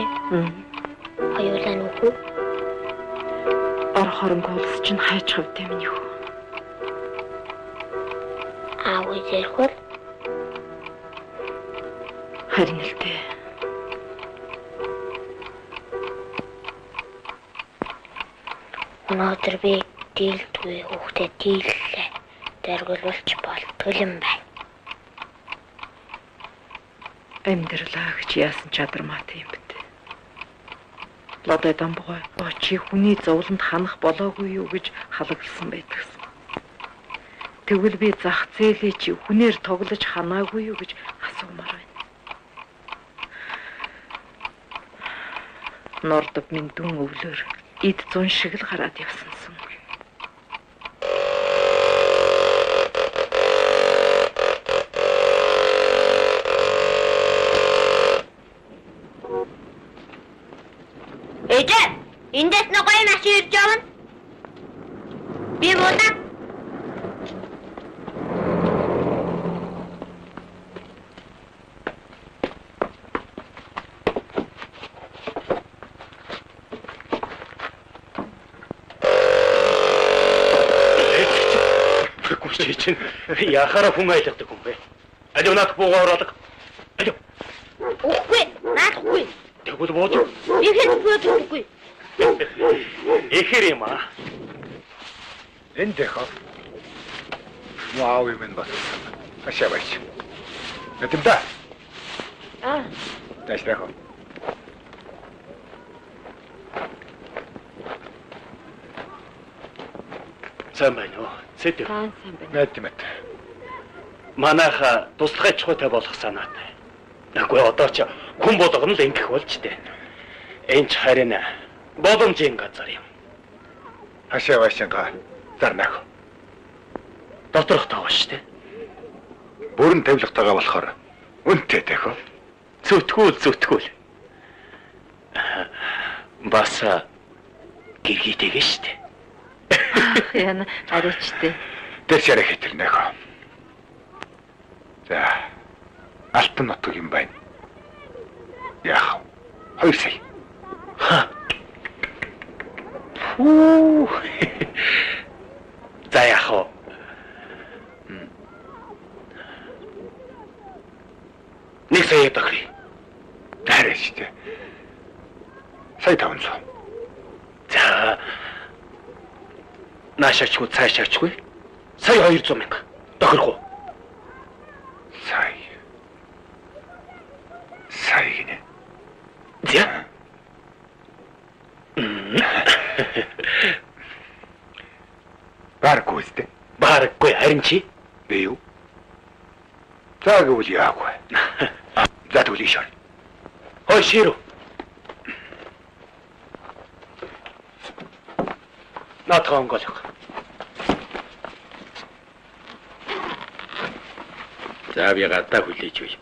Ээжээ. Хоёулаа нүх үү? Ор хоронг улс чинь хайж хавтай минь юу? Аав ярих бол харин л дээ. Өнөөдөр би дийлдгүй хүүхдэд дийллээ. Дөргөлүүлж болтгол юм байна. Амьдралаа гэж яасан чадвар маатай юм бэ? Лодой дамбгой чи хүний зовлонд ханах болоогүй юу гэж халаглсан байдагсан. Тэгвэл би зах зээлээ чи хүнээр тоглож ханаагүй юу гэж асуумаар байна. Нордов минь дүн өвлөөр эд зун шиг л гараад явсансан. Ээжээ, эндээс нэг гоё машин ирж явна. Би буудаа. Чи чинь яхаараа хүн айлгадаг хүн бэ? Алив наадах буугаа оруулаг. Алив. Үгүй, наадахгүй. Тэгвэл бууж. Би хэд бууж өгөхгүй. Эхэр юм аа. Энэ дэхо. Вау юм бас. Хашаа байж. Натимда. Аа. Таашрах. Сайн байна уу? Сэтэв. Сайн байна. Натимт. Манайха туслахай чухалтай болох санаатай. Үгүй одоо ч хүн болгоно л ингэх болж тээ. Энэ ч харин боломжийн газар юм. Хашаа байшингаа зарнах. Доторх тоо шүү дээ. Бүрэн тавилгатайгаа болохоор үнэтэй тэхөө. Зүтгүүл зүтгүүл. Бас гэргийтэйгээ шүү дээ. Ах яна арайчтэй. Тэр шарах хэтэрнэх. За. Алтан нутаг юм байна. Яах вэ? 2 сая. Ха. Фүү. За яах вэ? 1 сая тохирё. Арайчтэй. Сая 500. За. Наашаачгүй цаашаачгүй. Сая 200 мянга. Тохирох уу? Сая. Сая гинэ. За. Бараггүй үстэй. Бараггүй харин чи? Би юу? За гэвэл яах вэ? За тэгвэл ийш ор. Хой ширүү. Наадхан онгойлго. За би гадаа хүлээж үе.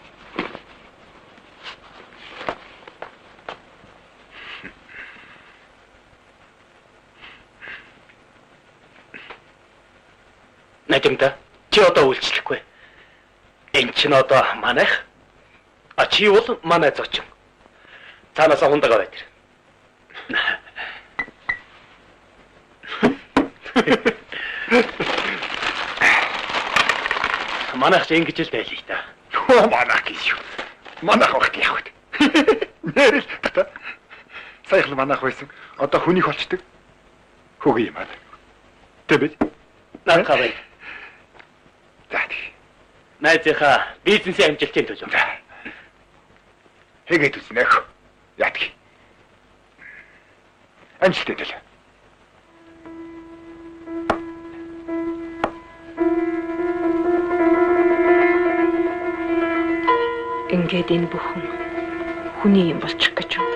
Надимда чи одоо үйлчлэхгүй. Энд чинь одоо манайх. А чи бол манай зочин. Цаанаасаа хундагаа байт. Манайх ч ингэж л байлыг та. Хөө манайх гэж юу? Манайх багт яах вэ? Нэрэл та. Саяхан манайх байсан. Одоо хүнийх болчдөг. Хөөгий юм аа. Тэбэл. Наадхаа бай. За тэг. Найзынхаа бизнесийн амжилтын төлөө. Хийгээд үзнэ. Яадаг. Амжилттай төлөө. Ингээд энэ бүхэн хүний юм болчих гэж юу?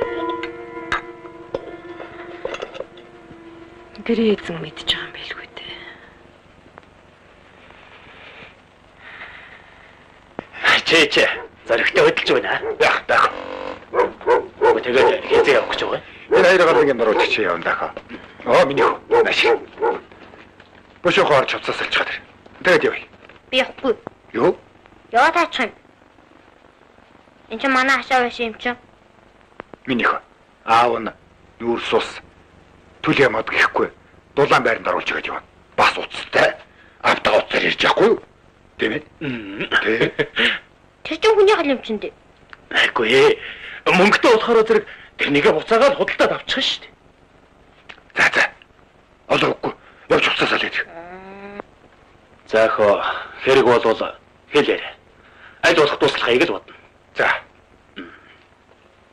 Гэрээ эзэн мэдж байгаа юм байлгүй дээ. Чи зоригтой хөдөлж байна. Яах таах. Тэгээд хизээ явах гэж байгаа. Энэ хоёр гардаг юм дөрүүлчих чи явна таах. Оо миний хөө. Нааш. Бошоо орж хувцас алчихад. Тэгээд явъя. Би явахгүй. Юу? Яваа таачих юм. Энд чинь манай хашаа байсан юм чинь. Минийх аав нь нүүрс ус түлээ мод гэхгүй дулаан байранд оруулж өгöd явна. Бас уцтай. Автаа уцаар ирж яахгүй юу? Тийм ээ? Тэ. Тэр чинь хүний хал юм чинь дээ. Айгүй ээ. Мөнгөтэй болохоор зэрэг тэрнийгээ буцаагаад худалдаад авчих шүү дээ. За за. Одоо үгүй. Явж уцаасаа л идэх. За хөө хэрэг болвол хэлээрэй. Аль болох туслахыг л бодно. За.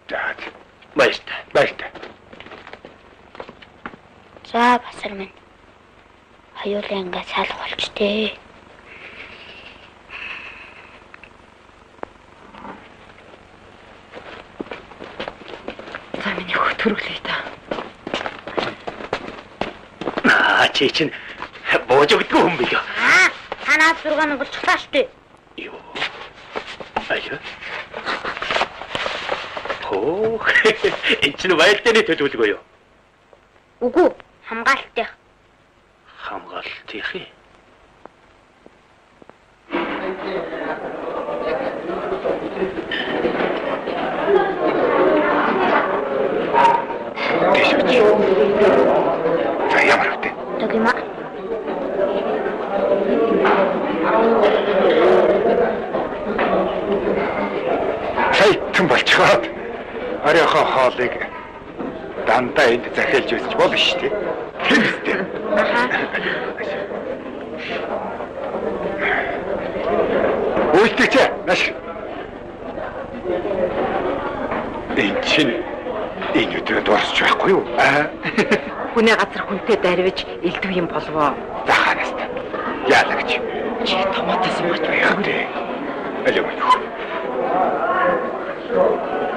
За. Баяртай. Баяртай. За басар минь. Хоёулаа ингээд салах болчтэй. За миний хөх төрөглөе та. Аа чи чинь бууж өгдөггүй хүн билүү? Аа, та наад зураг нь болчихлаа шүү дээ. Юу? Аяа. Хөө. Энэ чинь баялтны төлөвлөгөө юу? Үгүй, хамгаалтынх. Хамгаалтынх юм. Тийш очив. За ямар үтэй? Догима. Саятан болчихоод оройхоо хоолыг дандаа энд захиалж байсан ч болно шүү дээ. Тийм үстэй. Аха. Үйлдэгч нааш. Энэ чинь энэ өдрөд орсч байхгүй юу? Аа. Хүнээ газар хүнтэй дарвиж элдв юм болвоо. За хаанаас та. Яалаа гэж. Чи томатос суугач байх үү? Алив минь.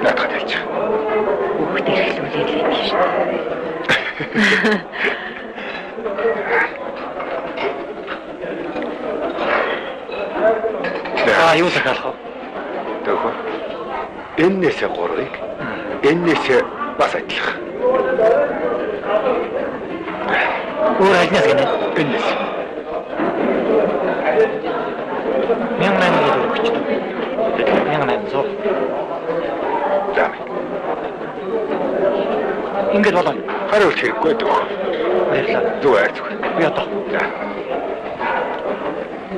Наадхад ялчих. Хүүхдээ эрхлүүлээд л байдаг шүү дээ. За юу захиалах вэ? Төхөө. Эннээсээ 3-ыг, эннээсээ бас адилхан. Өөр альнаас гинэ? Эннээс. 1800 төгрөг өчтөө. 1800. За. Ингээд болоо. Хариулт хэрэггүй дөө. Баярлалаа. Зүгээр зүгээр. Би одоо. За.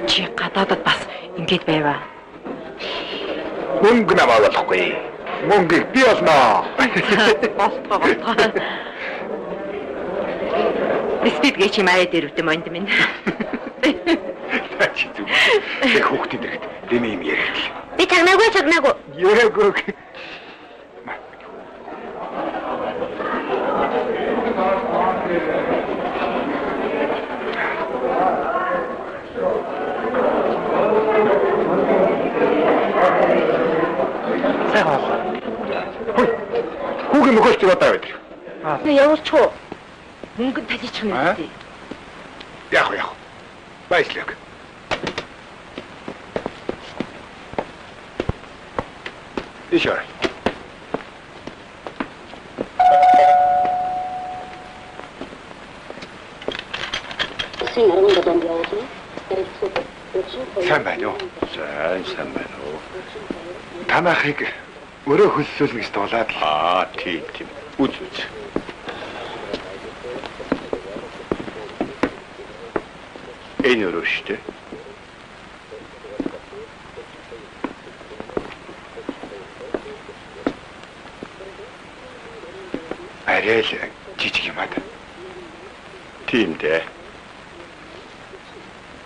Чи гадаадад бас ингээд байваа. Мөнгө намаа болохгүй. Мөнгийг би олноо. Болтгоо болтгоо. Бисквит гэж юм аа дээр үтэ монд минь. Та чи зүг. Тэг хүүхдийн дэрэгт дэмий юм яриад. Би чагнаагүй чагнаагүй. Яриаггүй. Сайхан уу. Хөөе. Хүүгийн мөхөлч одоо байдаг. Аа. Явуулчих уу? Мөнгө нь талийчих нь үстэй. Яг яг. Баярлалаа. Ишаар. Сайн байна уу? Сайн, сайн байна уу? Танахыг өрөө хөлсөөлнө гэж дуулаад л. Аа, тийм, тийм. Үз үз. Энэ өрөө шүү дээ. Арай л жижиг юм аа. Тийм дээ.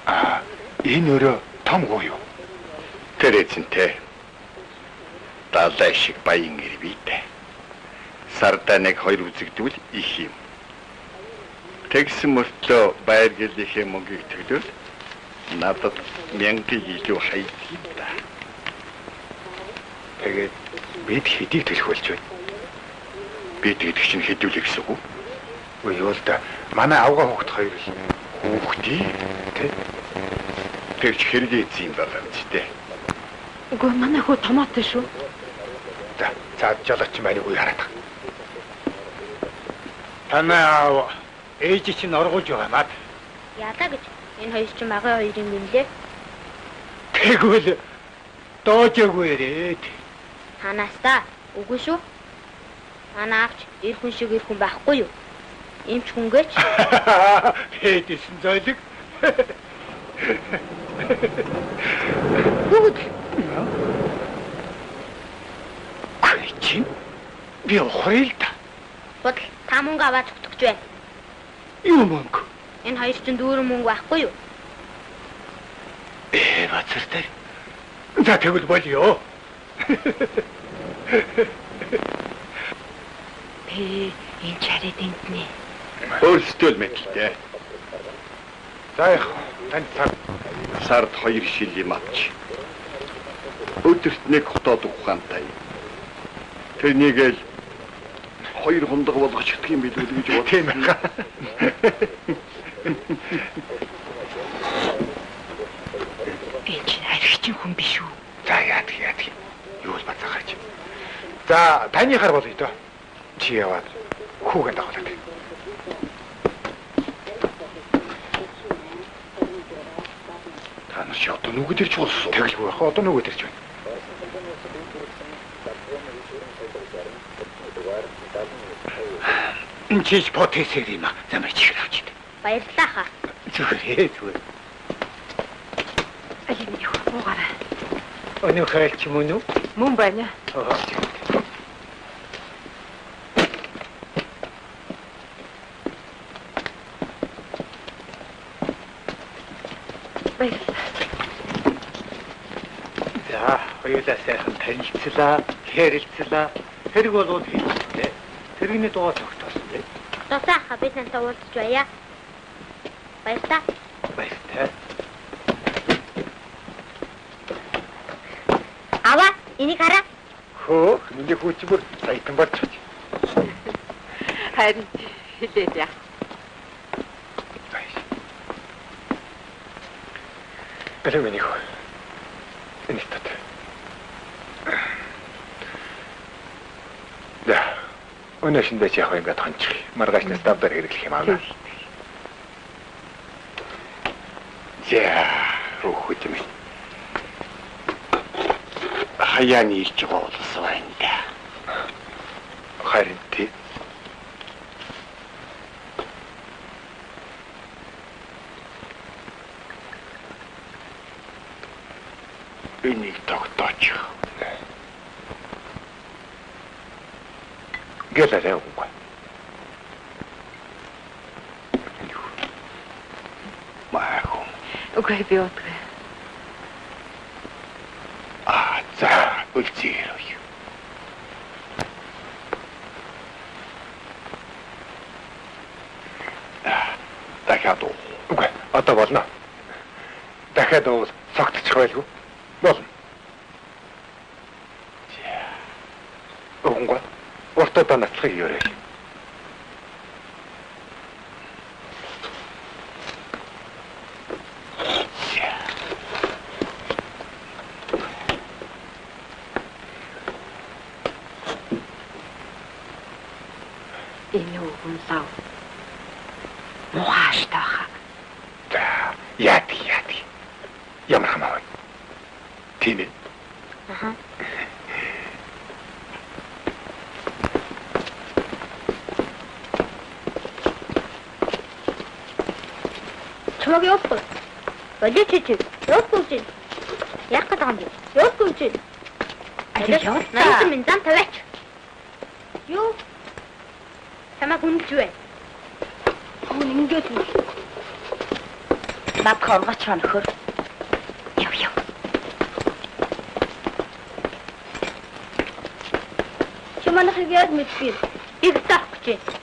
Аа, энэ өрөө том гоо юу? Тэр эзэнтэй. Далай шиг баян ирвийтэй. Сарда нэг хоёр үзэгдвэл их юм. Тэгсэн мөртлөө байр гэлийнхээ мөнгийг төлөөл надад 1000-ыг илүү хайдаг юм да. Тэгээд бид хэдийг төлөх болж байна? Бид гэдэг чинь хэдүүлэх гэсэн үг үү? Үгүй юу л да. Манай авгаа хүүхд хоёр л хүүхдий тэ. Тэр ч хэрэг эзэн юм байгаа юм чи тэ. Үгүй манай хүү томоотой шүү. За, цаад жолооч маань үгүй хараад. Танай аав ээж чинь оргуулж байгаа маа. Ялаа гэж энэ хоёр чинь магаа хоёр юм нэмлээ. Тэгвэл доожоогүй ирээд. Танаас та үгүй шүү. Манай аавч эр хүн шиг эр хүн байхгүй юу? Эмч хүнгээч. Хээдсэн зойлог. Бүгд. Чи би ухраа л да. Бодол та мөнгө аваад зүтгэж байна. Юу мөнгө? Энэ хоёр чинь дүүрэн мөнгө байхгүй юу? Базар дээр. За тэгвэл болио. Бэ энэ чарид энднэ. Өөрсдөө л мэдлээ. За яах танд сард 2 шил юм авч. Өдөрт нэг хотод ухаантай. Тэрнийг л 2 хундаг болгочихдаг юм билүү гэж бод. Тийм ээ. Энэ чинь архичин хүн биш үү? За яадаг яадаг. Юу л бацаагаач. За таныхаар болъё доо. Чи яваад хүүхэн дагуулад. Та нар чи одоо нүгэд ирж болсон. Тэгэлгүй яах одоо нүгэд ирж байна. Чиж потесэр юм а. Замыг чихэр авч ид. Баярлалаа хаа. Зүгээр зүгээр. Аль миний хуугаарай. Өнөө хайлч мөн үү? Мөн байна. Баярлалаа. За, хоёулаа сайхан танилцлаа, хэрэлцлээ. Хэрэг болвол хэлчихлээ. Тэрэгний дугаар тогтоосон дээ. Тосоо хаа би тантай уулзч байя. Баярлалаа. Баяртай. Аваа, энийг хараа. Хөө, миний хүү чи бүр саятан болж чаж. Харин хэлээд яа. Бэлэг миний хүү. Энийг тат. За. Өнөө шиндээ чи яг ингээд хончих. Маргааш нас давдар хэрэглэх юм аа. За, хөөхөд юм. Хаяаны ирж байгаа улс байна да. Харин тий. Энийг тогтоочих. Гэлээ үгүй. Маагүй. Үгүй би удгүй. Аа за үлзээрэй. Дахиад уу. Үгүй одоо болно. Дахиад уул согтчих байлгүй. Болно. За. Үгүй. Уртаа наслахыг ёрэй. Энэ үгэн лав. Мухааштай баха. За, яадаг яадаг. Ямар хамаа вэ? Тийм ээ. Аха. Чамаг явахгүй. Болио чи чи. Явахгүй чи. Яах гээд байгаа юм бэ? Явахгүй чи. Аль яваа. 89 минь зам тавиач. Юу? Чамаг хүндж байна. Хүн ингээд үл. Надх оргоч нөхөр. Яв яв. Чи манайхыг яаж мэдвэ? Би гитар авах гэж байна.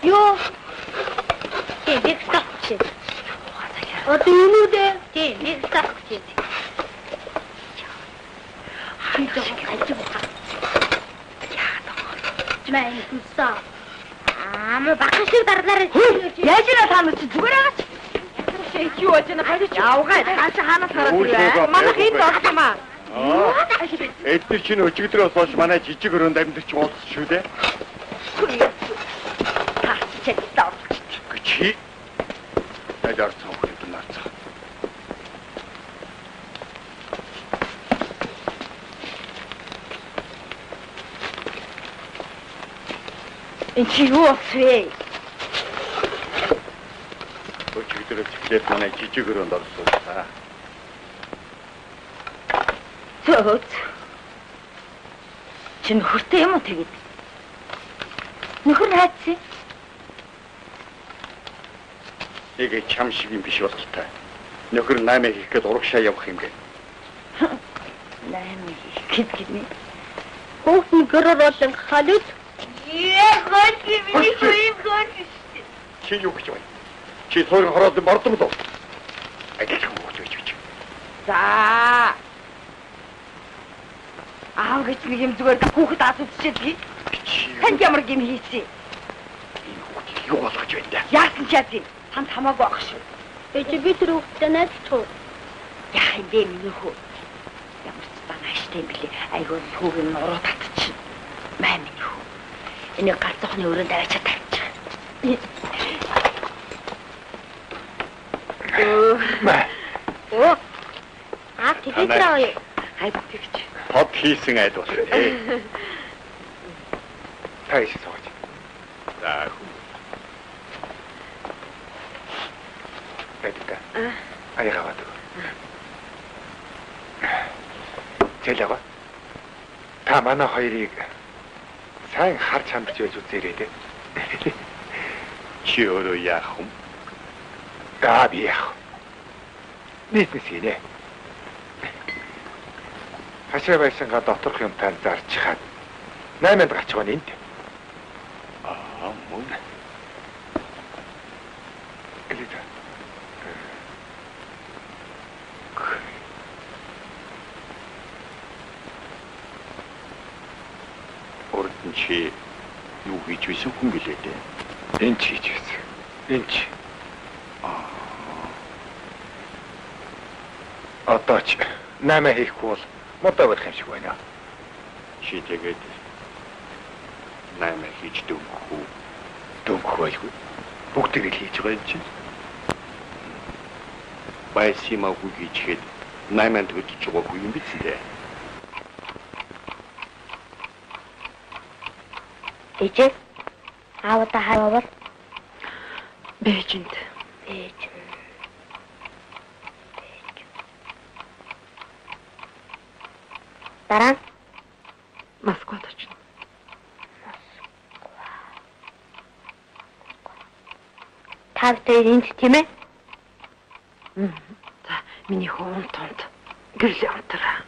Юу? Тийм, би гитар авах гэж байна. Одоо энэ үү дээ? Тийм, би гитар авах гэж байна. Ханж байгаа бухаа. Яагаад байгаа? Мэн хүссэн. Аа, мө бахан шиг дарлаарай. Яаж ирээ та нар чи зүгээр агаач. Юу болж байна болооч. Явгаа. Та чи хаанаас хараад ирвэ? Манайх энд орох юм аа. Эдгээр чинь өчигдрөөс хойш манай жижиг өрөөнд амьдарч уулзсан шүү дээ. Та чи чадсан. Чи аль орцсон хүмүүс наацсан. Энд чи юу болсон вэ? Өчигдрөөс эхлээд манай жижиг өрөөнд орсон. Зөө. Чи нөхөртэй юм уу тэгэд? Нөхөр хайцсан. Нэг чам шиг юм биш бололтой. Нөхөр 8 хийх гээд урагшаа явах юм гэ. 8 хийх гээд гинэ. Хүүхдэн гэрээр болон халуул. Яа, хөөе миний хүү юм хөөе. Чи юу гэж байна? Чи цойрон хороод мордон дөө. Адилхан хүүхд байж гэж. За. Аав гэж нэг юм зүгээр хүүхэд аз үзчихэд танд ямар гим хийсэн? Энэ хүүхдийг юу болгож байна даа? Яасан ч яасан. Танд хамаагүй ах шүү. Ээж би тэр хүүхдтэй найзчих уу? Яах юм бэ миний хүү? Ямар ч зан ааштай юм бэлээ. Айгүй хүүг нь уруу татчих. Маа миний хүү. Энийг галзуухны өрөөнд аваачаад тавьчих. Оо. Аа тэгээд авъя. Хай тэгч. Тод хийсэн айл бол ээ. Та ийш сууж. За хүү. Байдаг. Аяга аваад. Зэлэга. Та манай хоёрыг сайн харж хандж байж үзээрэй дээ. Чи өөрөө яах юм? За би яах. Нийтнес хийнэ. Хашаа байшингаа доторх юм тань зарчхаад 8-нд гарч байгаа нь энд. Аа мөн. Элита. Урд нь чи юу хийж байсан хүн гэлээ дээ? Энд ч хийж байсан. Энд ч. Одоо ч 8 хийхгүй бол модоо барих юм шиг байна. Чи тэгээд 8 хийж дөнгөх үү? Дөнгөх байлгүй. Бүгдийг л хийж байгаа юм чинь. Байсан юм аа хийчихэд 8-нд хөдөлж байгаагүй юм биз дээ. Ээжээ. Аавда хавар. Бээжинд. Бээжинд. Дараа нь Москвад очино. Москва. Та бүхэн энд тийм ээ? За, миний хүү унт унт. Гэрлээ унтраа.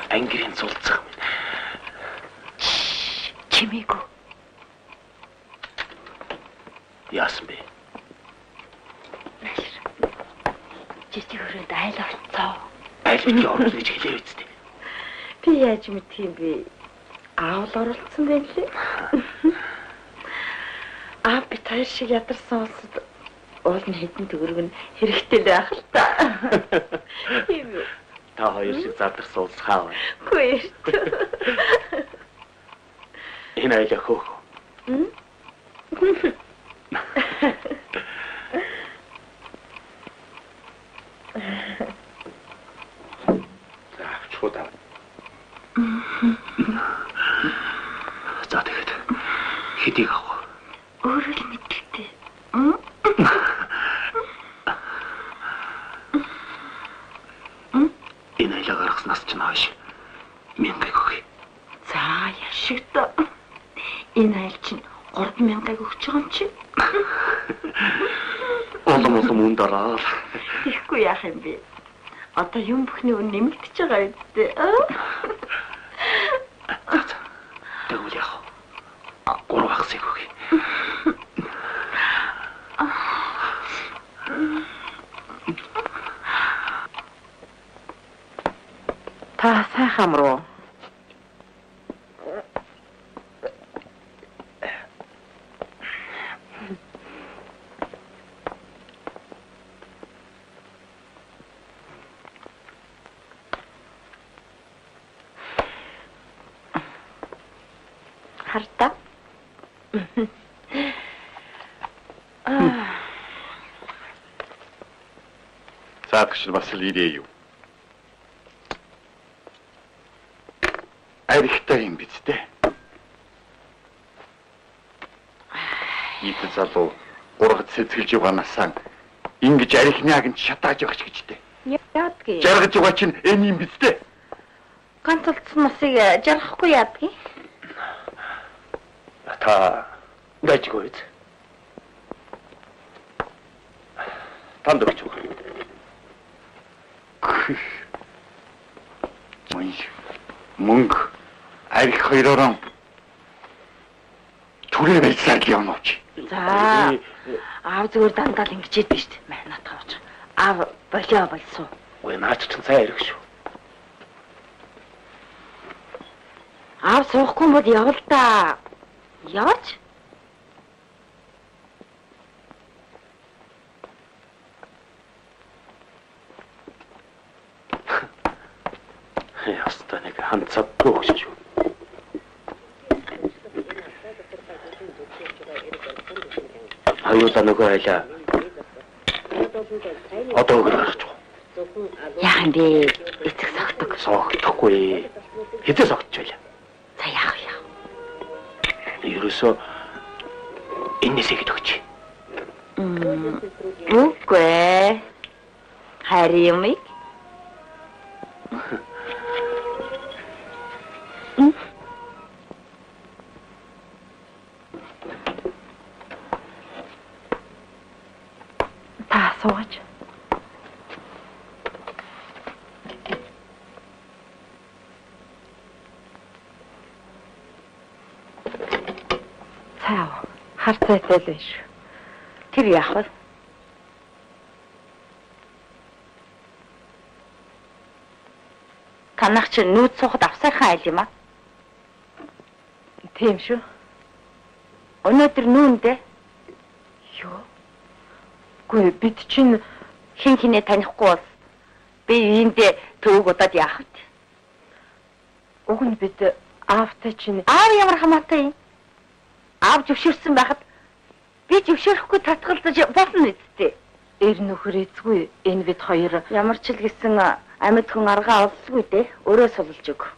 Ангирын цулцах минь. Чимээгүй. Яасан бэ? Жижиг өрөөнд айл орцоо. Айл битгий оруулна гэж хэлээ үсттэй. Би яаж мэдх юм бэ? Аав л оролцсон байх лээ. Аав бит хоёр шиг ядарсан улсад уул нь хэдэн төгрөг нь хэрэгтэй л байх л та. Тийм үү? Та хоёр шиг задарсан улс хаа вэ? Үгүй ээ. Энэ айлаа хөөх. За авчихуу даа. За тэгэхэд хэдийг авах вэ? Өөрөө л мэдлээ. Энэ айлаа гаргаснаас ч хойш 1000-ыг өгье. За яшигта. Энэ айл чинь 3000-ыг өгч байгаа юм чи. Улам улам үнд ороод. Тэгэхгүй яах юм бэ? Одоо юм бүхний үн нэмэгдэж байгаа юм дээ. За. Тэгвэл яах вэ? 3 хагасыг өгье. хам руу. Хартаа. Заадагч бас л ирээ юу? Арихтай юм биз дээ. Нийт залуу гургад сэцгэлж байгаа насаа ингэж арихны агнд шатааж явах гэж дээ. Яадгийг. Жаргаж байгаа чинь энэ юм биз дээ. Ганц алдсан насыг жаргахгүй яадгийг. Та дайжгүй биз? Танд өгч үг. Мөнгө арих хоёроор түрээ байцаад явна уу чи. За. Аав зүгээр дандаа л ингэж яддаг шүү дээ. Мэ наатах авч. Аав болио болсон. Үгүй наач чинь сайн арих шүү. Аав суухгүй юм бол явал та. Яваач. Ястаа нэг ханцаагүй өгч шүү. Хоёулаа нөгөө айлаа одоо өгөр гарч байгаа. Яах юм бэ? Эцэг согтог. Согтохгүй. Хэзээ согтож байлаа. За яах вэ? Ерөөсөө энэсээ хэд өгч. Үгүй. Харин юмыг. Та суугач. Цаав, хар цайтай л биш. Тэр яах вэ? Танах чи нүүд суухад авсархан айл юм аа? Тийм шүү. Өнөөдөр нүүндээ. Юу? Үгүй бид чинь хин хинээ танихгүй бол би ийндээ төвөг удаад яах вэ? Уг нь бид аавтай чинь аав ямар хамаатай юм? Аав зөвшөөрсөн байхад би зөвшөөрөхгүй татгалзаж болно үсттэй. Эр нөхөр эзгүй энэ бид хоёр ямар ч л гэсэн амьд хүн аргаа оллгүй дээ. Өөрөө сулж өг.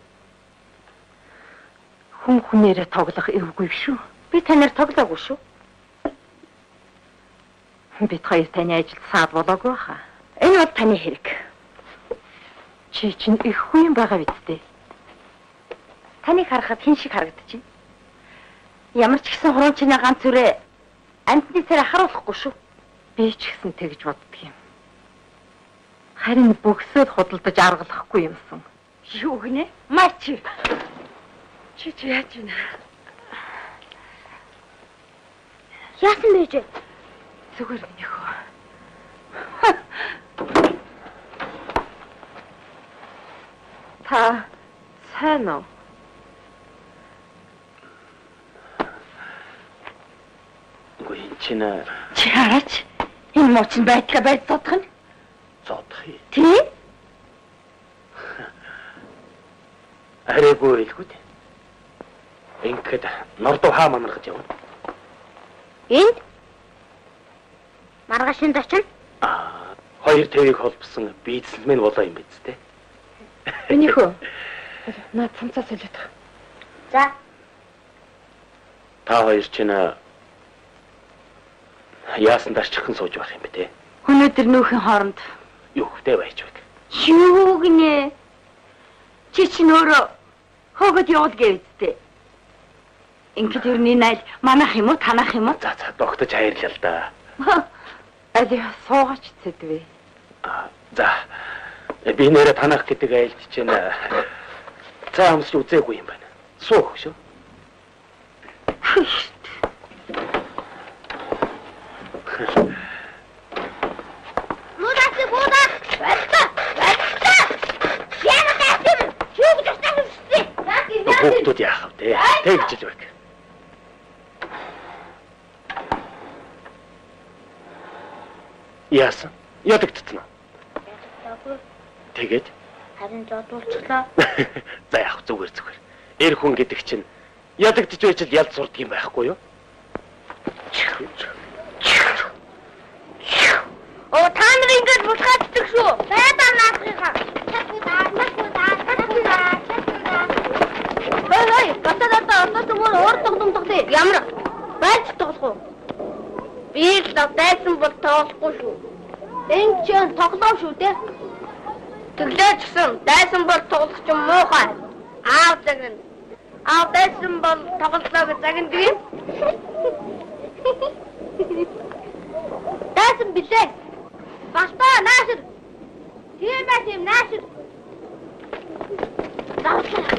Хүн хүнээрээ тоглох эвгүй шүү. Би танаар тоглоогүй шүү. Бид хоёр таны ажилд саад болоогүй хаа. Энэ бол таны хэрэг. Чи чинь их хүн юм байгаа биз дээ. Таныг харахад хэн шиг харагдаж байна? Ямар ч гэсэн хуруунчны ганц үрээ амтны царай харуулахгүй шүү. Би ч гэсэн тэгж боддөг юм. Харин бөгсөөд худалдаж аргалахгүй юмсан. Юу гинэ? Мач. Чи чи яаж байна? Яасан бэ чи? Зүгээр минь хөө. Та сайн уу? Үгүй энэ чинь чи хараач. Энэ муу чинь байдлаа байж зодох нь. Зодох юм. Тий? Арайгүй илгүүд. Ингээд нордуу хаа манаргаж явна. Энд маргаашин зочин. Аа, хоёр төвийг холбосон бизнесмен болоо юм биз дээ. Миний хөө. Наад цамцаа солиод. За. Та хоёр чинь яасан дарчиххан сууж байх юм бэ те? Өнөөдөр нүүхэн хооронд юу хөвтэй байж байг. Юу гинэ? Чи чинь өөрөө хөөгд явуул гэвдтэй. Ингээд ер нь энэ айл манах юм уу, танах юм уу? За за, догтож хайрлаа л да. Аль суугач цэдвэ. За. Би нэрэ танах гэдэг айлд чинь цай амсч үзээгүй юм байна. Суух шүү. Муудаас буудаа. Бэлтэ. Бэлтэ. Яна тасим. Юу гэж Хүүхдүүд яах вэ? Тэгж л байг. Яасан? Ядагдтана. Ядагдаагүй. Тэгээд? Харин зодуулчлаа. За яах зүгээр зүгээр. Эр хүн гэдэг чинь ядагдж байж л ялд сурдаг юм байхгүй юу? Оо та нар ингэж булгааддаг шүү. Байдаа наадахыгаа. Хой хой, батаа одоо зүгээр уур тоглоом тоглоё. Ямар? Байж тоглох уу? Би л дайсан бол тоглохгүй шүү. Энэ чинь тоглоом шүү дээ. Тэглээ ч гэсэн дайсан бол тоглох чинь муухай. Аав загна. Аав дайсан бол тоглолоо гэж загнадаг юм. Дайсан билээ. Балтаа наашир. Тийм байх юм наашир. Давчлаа.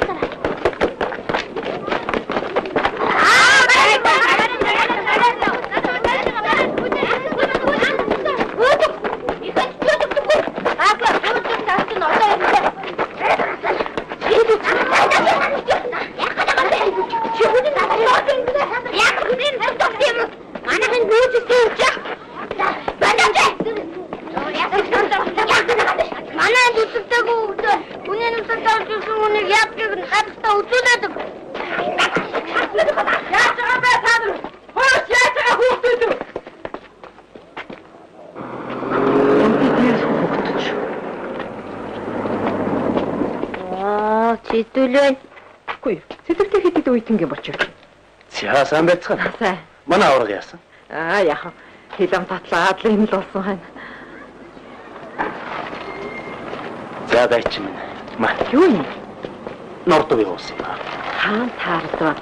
За сайн байцгаана. Сайн. Манай авраг яасан? Аа яах вэ? Хилэм татлаад л юм л болсон хань. За дайч минь. Ма. Юу юм? Нордов явуулсан юм. Хаан таардаа.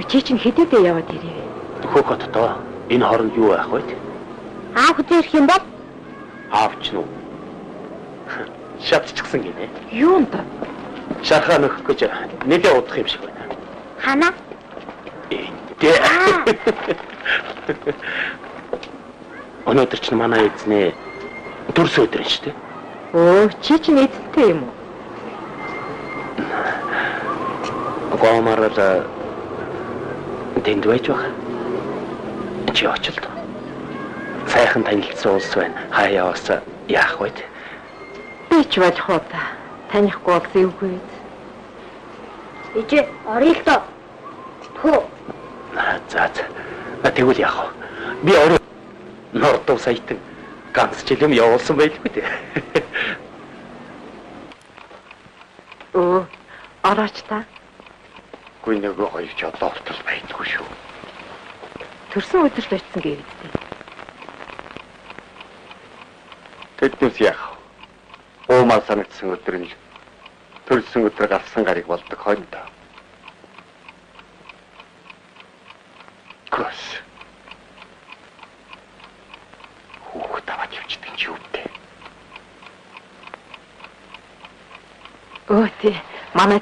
Чи чинь хэдийдээ яваад ирэв? Хөөх хотдоо. Энэ хооронд юу байх вэ? Аав хөдөө ирэх юм бол? Аав ч нү. Шатчихсан гинэ. Юунд? Шархаа нөхөх гэж нэлээ удах юм шиг байна. Хана? Өнөөдөр чинь манай эзний төрс өдөр нь шүү дээ. Өө, чи чинь эзэнтэй юм уу? Гомор л тэнд байж байгаа. Чи очилд. Сайхан танилцсан улс байна. Хаяа яваасаа яах вэ? Би ч болох уу та. Танихгүй бол зэвгүй. Ижээ, орё л доо. Хөө. За за. Тэгвэл яах вэ? Би орой Нордов саятан ганц жил юм явуулсан байлгүй дээ. Өө, орооч та. Гүн нөгөө хоёр ч одоо ортол байдгүй шүү. Төрсөн өдөрт очсон гэвэдтэй. Тэднээс яах вэ? Уумаа санагдсан өдөр нь төрсөн өдөр гарсан гарыг болдог хойно доо. Гос. Хүүхэд аваад явчихдаг чи өвдөө. Өө тий, манай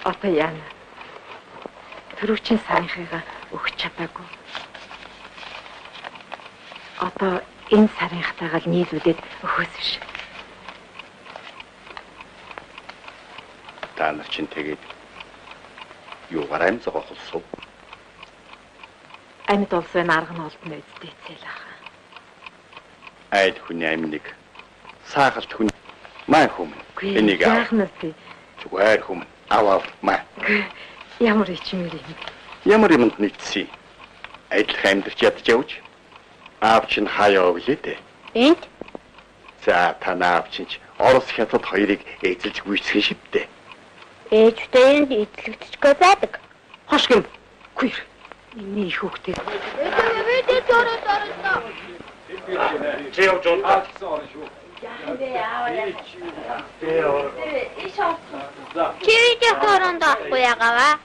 одоо яана. Төрүүчийн сарынхыгаа өгч чадаагүй. Одоо энэ сарынхтайгаа л нийлүүлээд өгөхөөс биш. Та нар чинь тэгээд юугаар амь зогоохолсон? Амьд улс байна, арга нь олдно үсттэй цэл ах. Айд хүний амь нэг саахалт хүн маа хүмүүн. Энийг аа. Яах нь вэ? Зүгээр хүмүүн. Ав ав маа. Ямар ичмэр юм. Ямар юмд нийцсэн? Адилхан амьдарч ядаж явж. Аав чинь хаяа өглөө дээ. Энд? За та наав чинь Орос хятад хоёрыг эзэлж гүйцэх шивтэй. Ээжтэй энд эзлэгдэхгүй байдаг. Хош гин. Күйр. Миний их хүүхдээ. Чи явж унтаа. Чи видео оронд авахгүй ягаава?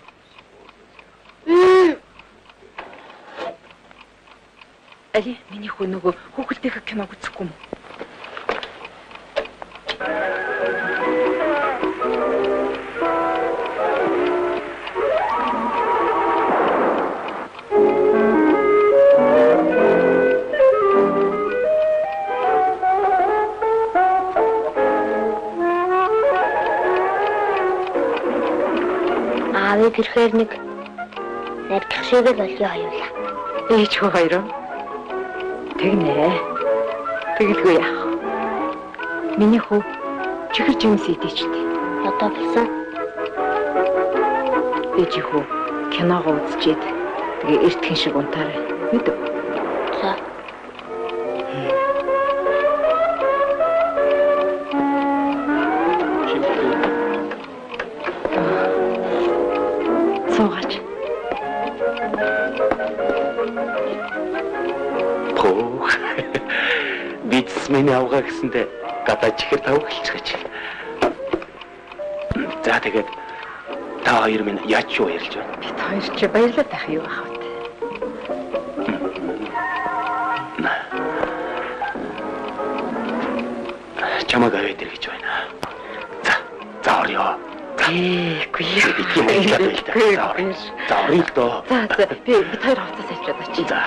Али, миний хүү нөгөө хүүхэлдэйхээ киног үзэхгүй юм уу? Нэг ирэхээр нэг наргих шиг л болио хоёулаа. Ээж хөө хоёр. Тэгнэ. Тэгэлгүй яах. Миний хүү чихэр жимс идээчтэй. Одоо болсон. Ээж хүү киногоо үзчихэд тэгээ эртхэн шиг унтаарай. Мэдв. За. Суугаач. Пөх. Бизнесмен авгаа гэсэндээ гадаа чихэр тавх хэлчихэж. За тэгээд та хоёр минь яаж юу ярьж байна? Бид хоёр чи баярлаад байх юу ах вэ? Чамайг аваад ир гэж байна. За, за орё. Ээгүй. Би тийм баярлаад байл та. За орё. За орё л доо. За за би бид хоёр хувцас авчиад очие. За.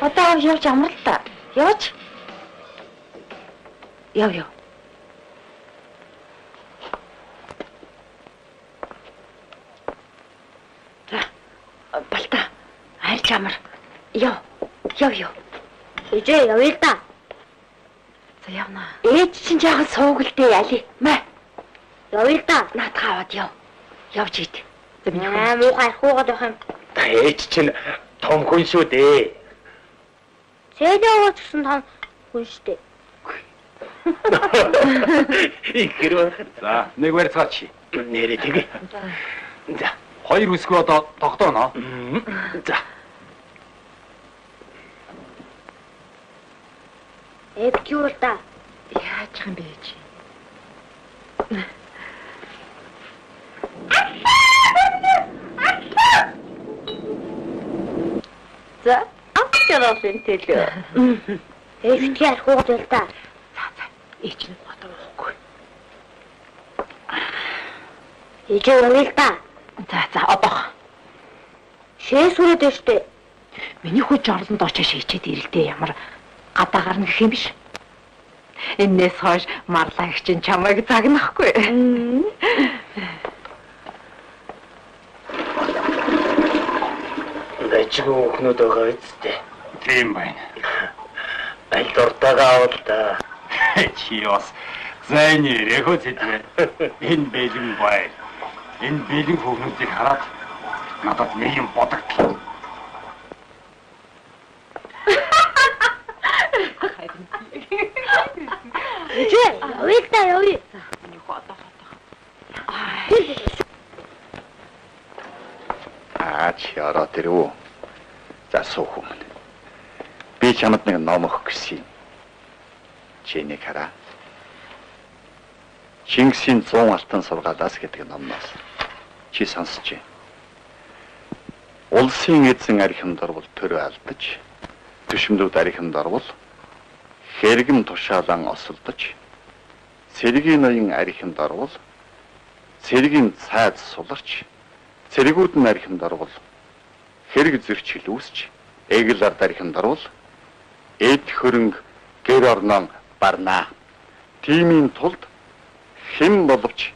Одоо явж амрал та. Явж. Яв яв. За. Балта. Арч амар. Яв. Яв яв. Ээжээ явъя л да. За явна. Ээж чинь жаахан суугалдээ али. Мэ. Явъя л да. Наадхаа аваад яв. Явж ид. За миний Аа муухай архиугаад байх юм. Ээж чинь том хүн шүү дээ. Цээжээ ууч гэсэн том хүн шүү дээ. Их хэрэг. За, нэг барьцгаач. Нэрээ тэгээ. За. Хоёр үсгүй одоо тогтооно. За. Эвкюл та. Яаж юм бэ чи? За, авчруулсан төлөө. Эвкюл архиуг л та. За за. Ээж нь одоо уухгүй. Ээжээ явъя л та. За за одоох. Шээ сүрээд штэ. Миний хүү жорлонд очиж шийчээд ирэлдээ ямар гадаа гарна гэх юм биш. Эннээс хойш марлаа их чинь чамайг загнахгүй. Дажгүй хүүхнүүд байгаа үсттэй. Тийм байна. Аль дуртайгаа авал та. Чи бас зайны рехо зэдвэ. Энэ бэлэн баяр. Энэ бэлэн хүүхнүүдийг хараад надад нэг юм бодогдлоо. Ээжээ, явъя л та явъя. Миний хүү одоох одоох. Аа чи ороод ирв. За суух өмнө. Би чамд нэг ном өгөх гэсэн юм. Чи нэг хараа. Чингисийн 100 алтан сургаалаас гэдэг номноос чи сонсч. Улсын эзэн архимд орвол төрөө алдаж, төшмөдүүд архимд орвол хэргэм тушаалан осолдож, цэргийн ноён архимд орвол цэргийн цайз суларч, цэргүүд нь архимд орвол хэрэг зөрчил үүсч, эгэл ард архимд орвол эд хөрөнгө гэр орнон барнаа. Тиймийн тулд хэн боловч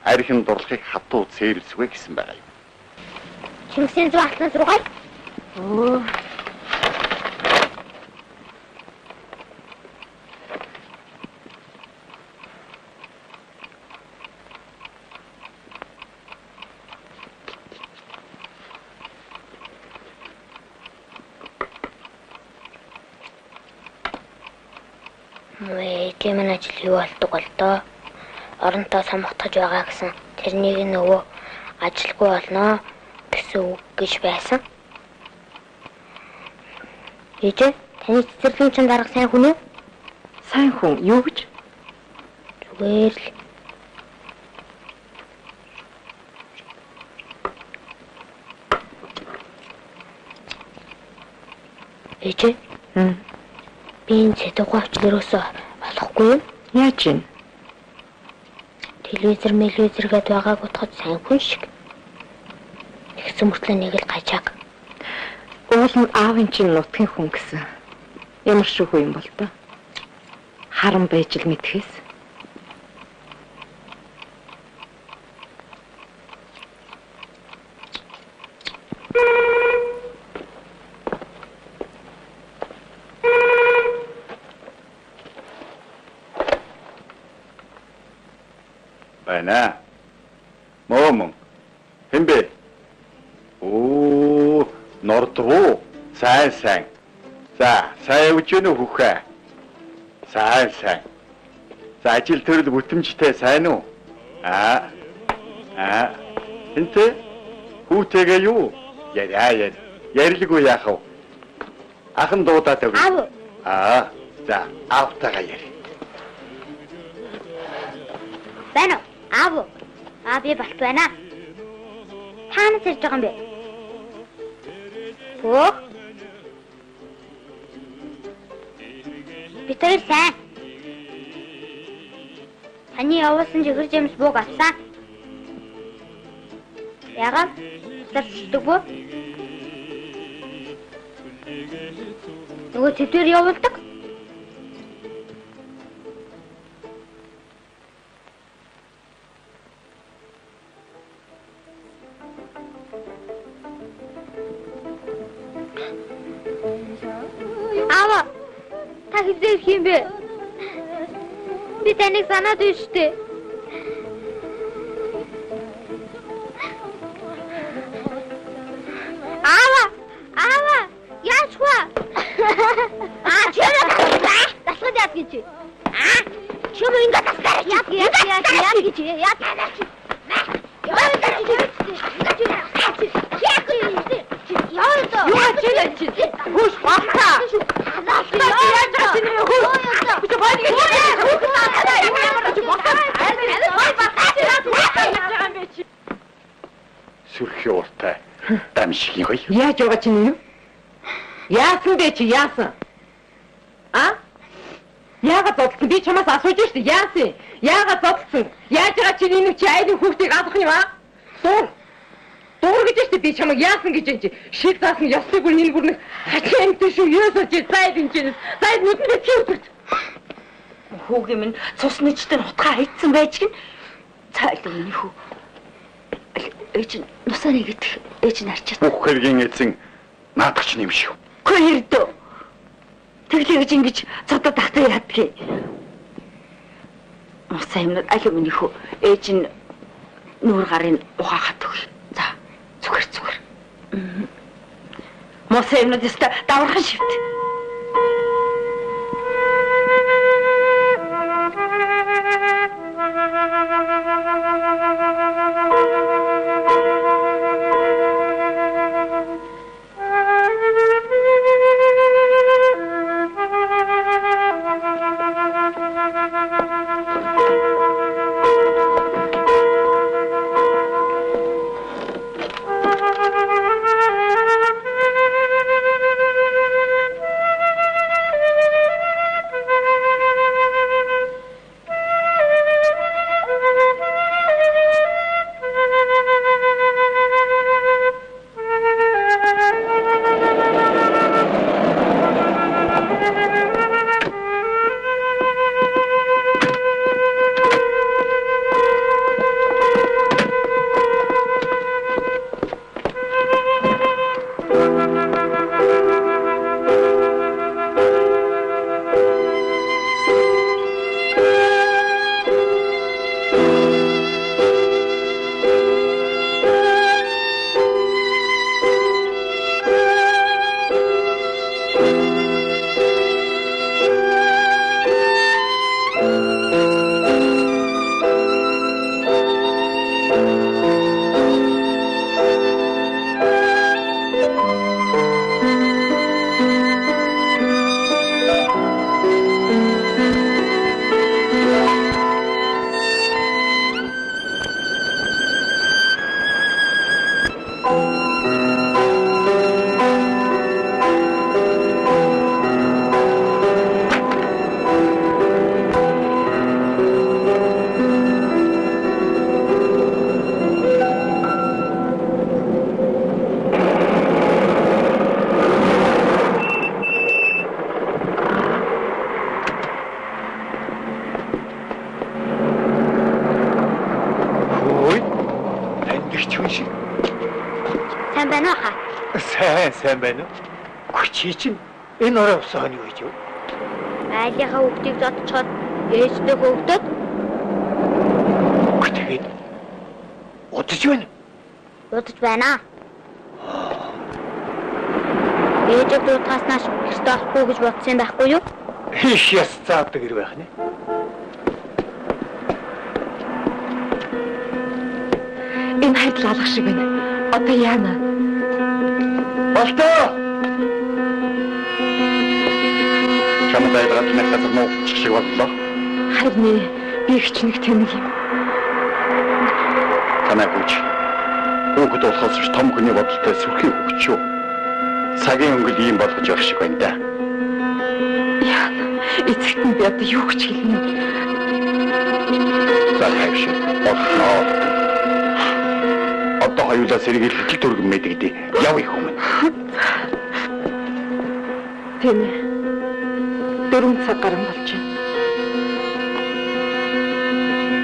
архин дурлахыг хатуу цээрлсвэ гэсэн байгаа юм. Чингисийн 100 алтан сургаал. Өө. Ээжээ минь ажил юу болдог бол доо. Оронтоо самхтаж байгаа гэсэн тэрнийг нөгөө ажилгүй болно гэсэн үг гэж байсан. Ээжээ, таны цэцэрлэгийн чин дарга сайн хүн үү? Сайн хүн юу гэж? Зүгээр л. Ээжээ. Би энэ цэдэггүй авчлаарөөсөө олохгүй юм. Яаж юм? Телевизэр мэлвизэр гэдээ байгааг утгад сайн хүн шиг. Тэгсэн мөртлөө нэг л гажааг. Уул нь аавын чинь нутгийн хүн гэсэн. Ямар шиг хүн юм бол тоо. Харан байж л мэдхээс. Байна. Мөн. Хэн бэ? Оо, нордгоо. Сайн сайн. За, сайн явж гэнэ үү хүүхээ? Сайн сайн. За, ажил төрөл бүтэмжтэй сайн уу? Аа. Аа. Энтэй хүүтэйгээ юу? Яриа яри. Ярилгүй яах вэ? Ахан дуудаад өгье. Аав. Аа. За, аавтайгаа яри. Байна уу? Аав. Аа би болт байна. Та нас ирж байгаа юм бэ? Хөөх. Бид хоёр сайн. Таны явуулсан чихэр жимс бууг авсан. Яагаад? Зарчдаг бүү? Нөгөө тэдгээр явуулдаг. Аава, та хэзээ ирэх юм бэ? Би таныг санаад байна шүү дээ. Аава, аава, яаж вэ? Аа, чимээ таслаад яад гэж. Аа, чимээ ингэ таслаарай. Яад яад яад яад гэж. Яад. Яа, Яаж чи? Хүүш болтаа. Яаж чи нэр хүүш? Чи боlig чи болтаа. Сүрхий ууртай дам шиг юм. Яаж байгаа чи нэр? Яасан бэ чи яасан? А? Яагаад зодтолсон? Би чамаас асууж штэ. Яасан? Яагаад зодтолсон? Яаж байгаа чи энэ чи айлын хүүхдийг алах юм аа? Дуур. Дуур гэж штэ би чамайг яасан гэж энэ чи. Шиг заасан ёстой бүр энэ бүр нэг хачин амт шүү. Юусоо чи зайд энэ чинь. Зайд нүдэндээ чи өтөрт. Хүүгийн минь цус нэжтэн хутгаа хайцсан байж гин. Цайл миний хүү. Ээж нь нусаа нэгдэх. Ээж нь арчаад. Бүх хэргийн эзэн наадах ч юм шиг. Үгүй эрдөө. Тэглээ гэж ингэж цодод тахтай ядгийг. Муса юмнууд аль миний хүү. Ээж нь нүүр гарын ухаахад өгье. За зүгээр зүгээр. Муса юмнууд өстө давархан шивт. Сайн байна уу? Чи чинь энэ орой усан хонь юу гэж юу? Айлынхаа хүүхдийг зодчход ээжтэй хөөгдөд. Тэгээд удаж байна. Удаж байна. Ээжээ дуудахаас нааш гэртээ орохгүй гэж бодсон юм байхгүй юу? Их яс заадаг ир байх нэ. Энэ хайдал алах шиг байна. Одоо яана? Болтоо! Чамд айлгаад нэг газар нуугдчих шиг боллоо. Харин би их ч нэг тэнэг юм. Танай хүүч. Хүүхэд болохоос ч том хүний бодолтой сүрхий хүүхд шүү. Цагийн өнгөл ийм болгож явах шиг байна да. Яана, эцэгт нь би одоо юу гэж хэлнэ? За хайш. Болноо. Одоо хоёулаа сэргийлэх хэл төргөн мэдэгдээ. Яв их өмнө. Тийм ээ. 4 цаг гарan болж байна.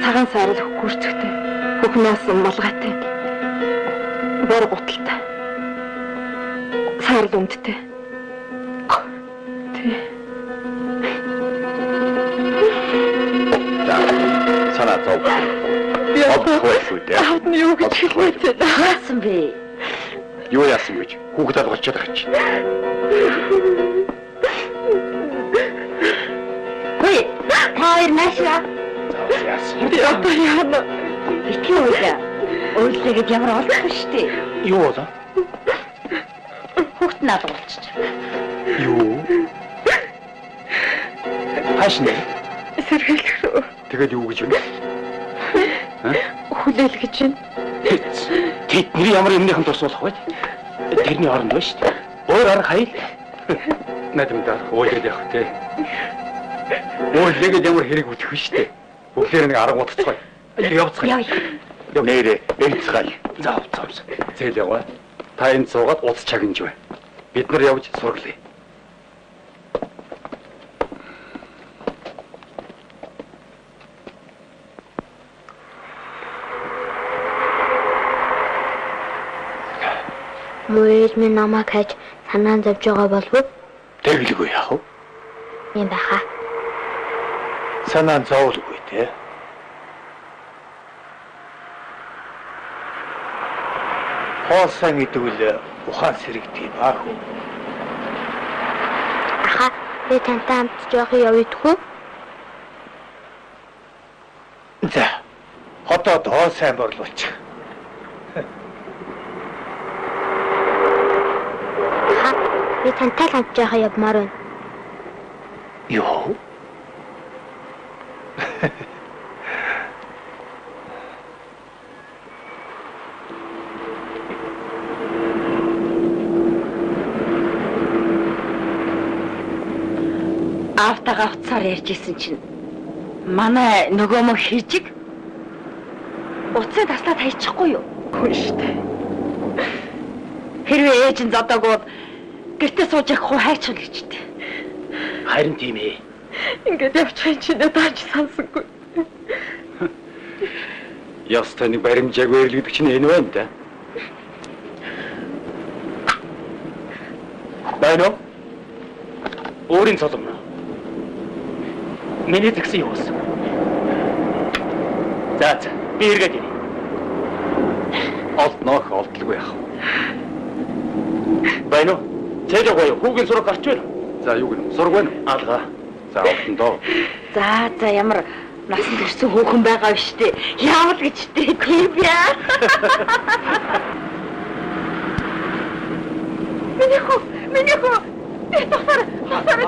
Цагаан саарал хөрцөгтэй. Хөхнөөс малгайтай. Бор гуталтай. Саарал өмдтэй. Тий. За, санаа зов. Олдохгүй шүү дээ. Аавд нь юу гэж хэлмээр вэ? Яасан бэ? Юу яасан гэж хүүхэд алгуулчихад байгаа чинь. Хөөе, та хоёр наашаа. Яасан? Би одоо яана? Битгий уйлаа. Уйлаа гэд ямар олдохгүй шүү дээ. Юу болов? Хүүхд Шууд наалга болчих. Юу? Хааш нэ? Сэргийлэх рүү. Тэгээд юу гэж вэ? Хүлээл гэж байна. Тэдний ямар юмныхан тус болох вэ? Тэрний оронд байна шүү дээ. Өөр арга хаял. Надамдаа уулаад явах те. Уулгээд ямар хэрэг үтэх вэ шүү дээ. Бүгдээр нэг арга бодцгоё. Явцгаая. Нэрээ эмцгаая. За за. Зээл яваа. Та энд суугаад уц чагнаж бай. Бид нар явж сурглая. Муу ээж минь намайг хайж санаан зовж байгаа болов уу? Тэглэгүй яах вэ? Юм байхаа. Санаан зовлгүй те. Хоол сайн идвэл ухаан сэрэгдэг юм аа хөө. Аха, би тантай хамт жоох явъя гэх үү? За. Хотод хоол сайн борлуулчих. Аха, би тантай л хамт жоох явмаар байна. Юу? Аавтайгаа уцаар ярьж исэн чинь манай нөгөө мө хижиг уцын таслаад хайчихгүй юу? Үгүй шүү дээ. Хэрвээ ээж нь зодоогүй бол гэртээ сууж явахгүй хайчихвал гэж дээ. Харин тийм ээ. Ингээд явчих чинь надад ч сансангүй. Ястай нэг баримжаагүй эрлэгдэг чинь энэ байна да. Байна уу? Өөрийн цоломно. Миний згсэн юу болсон? За за, би эргээд ирье. Олдноо олдлгүй яах вэ? Байна уу? Цээлэг гоё хүүгийн сураг гарч байна. За юу гэнэ? Сураг байна уу? Алгаа. За олдно доо. За за ямар насан туршсан хөөхөн байгаа биш үү? Яавал гэж дээ тийм яа. Миний хүү, миний хүү. Би тосоор, тосоор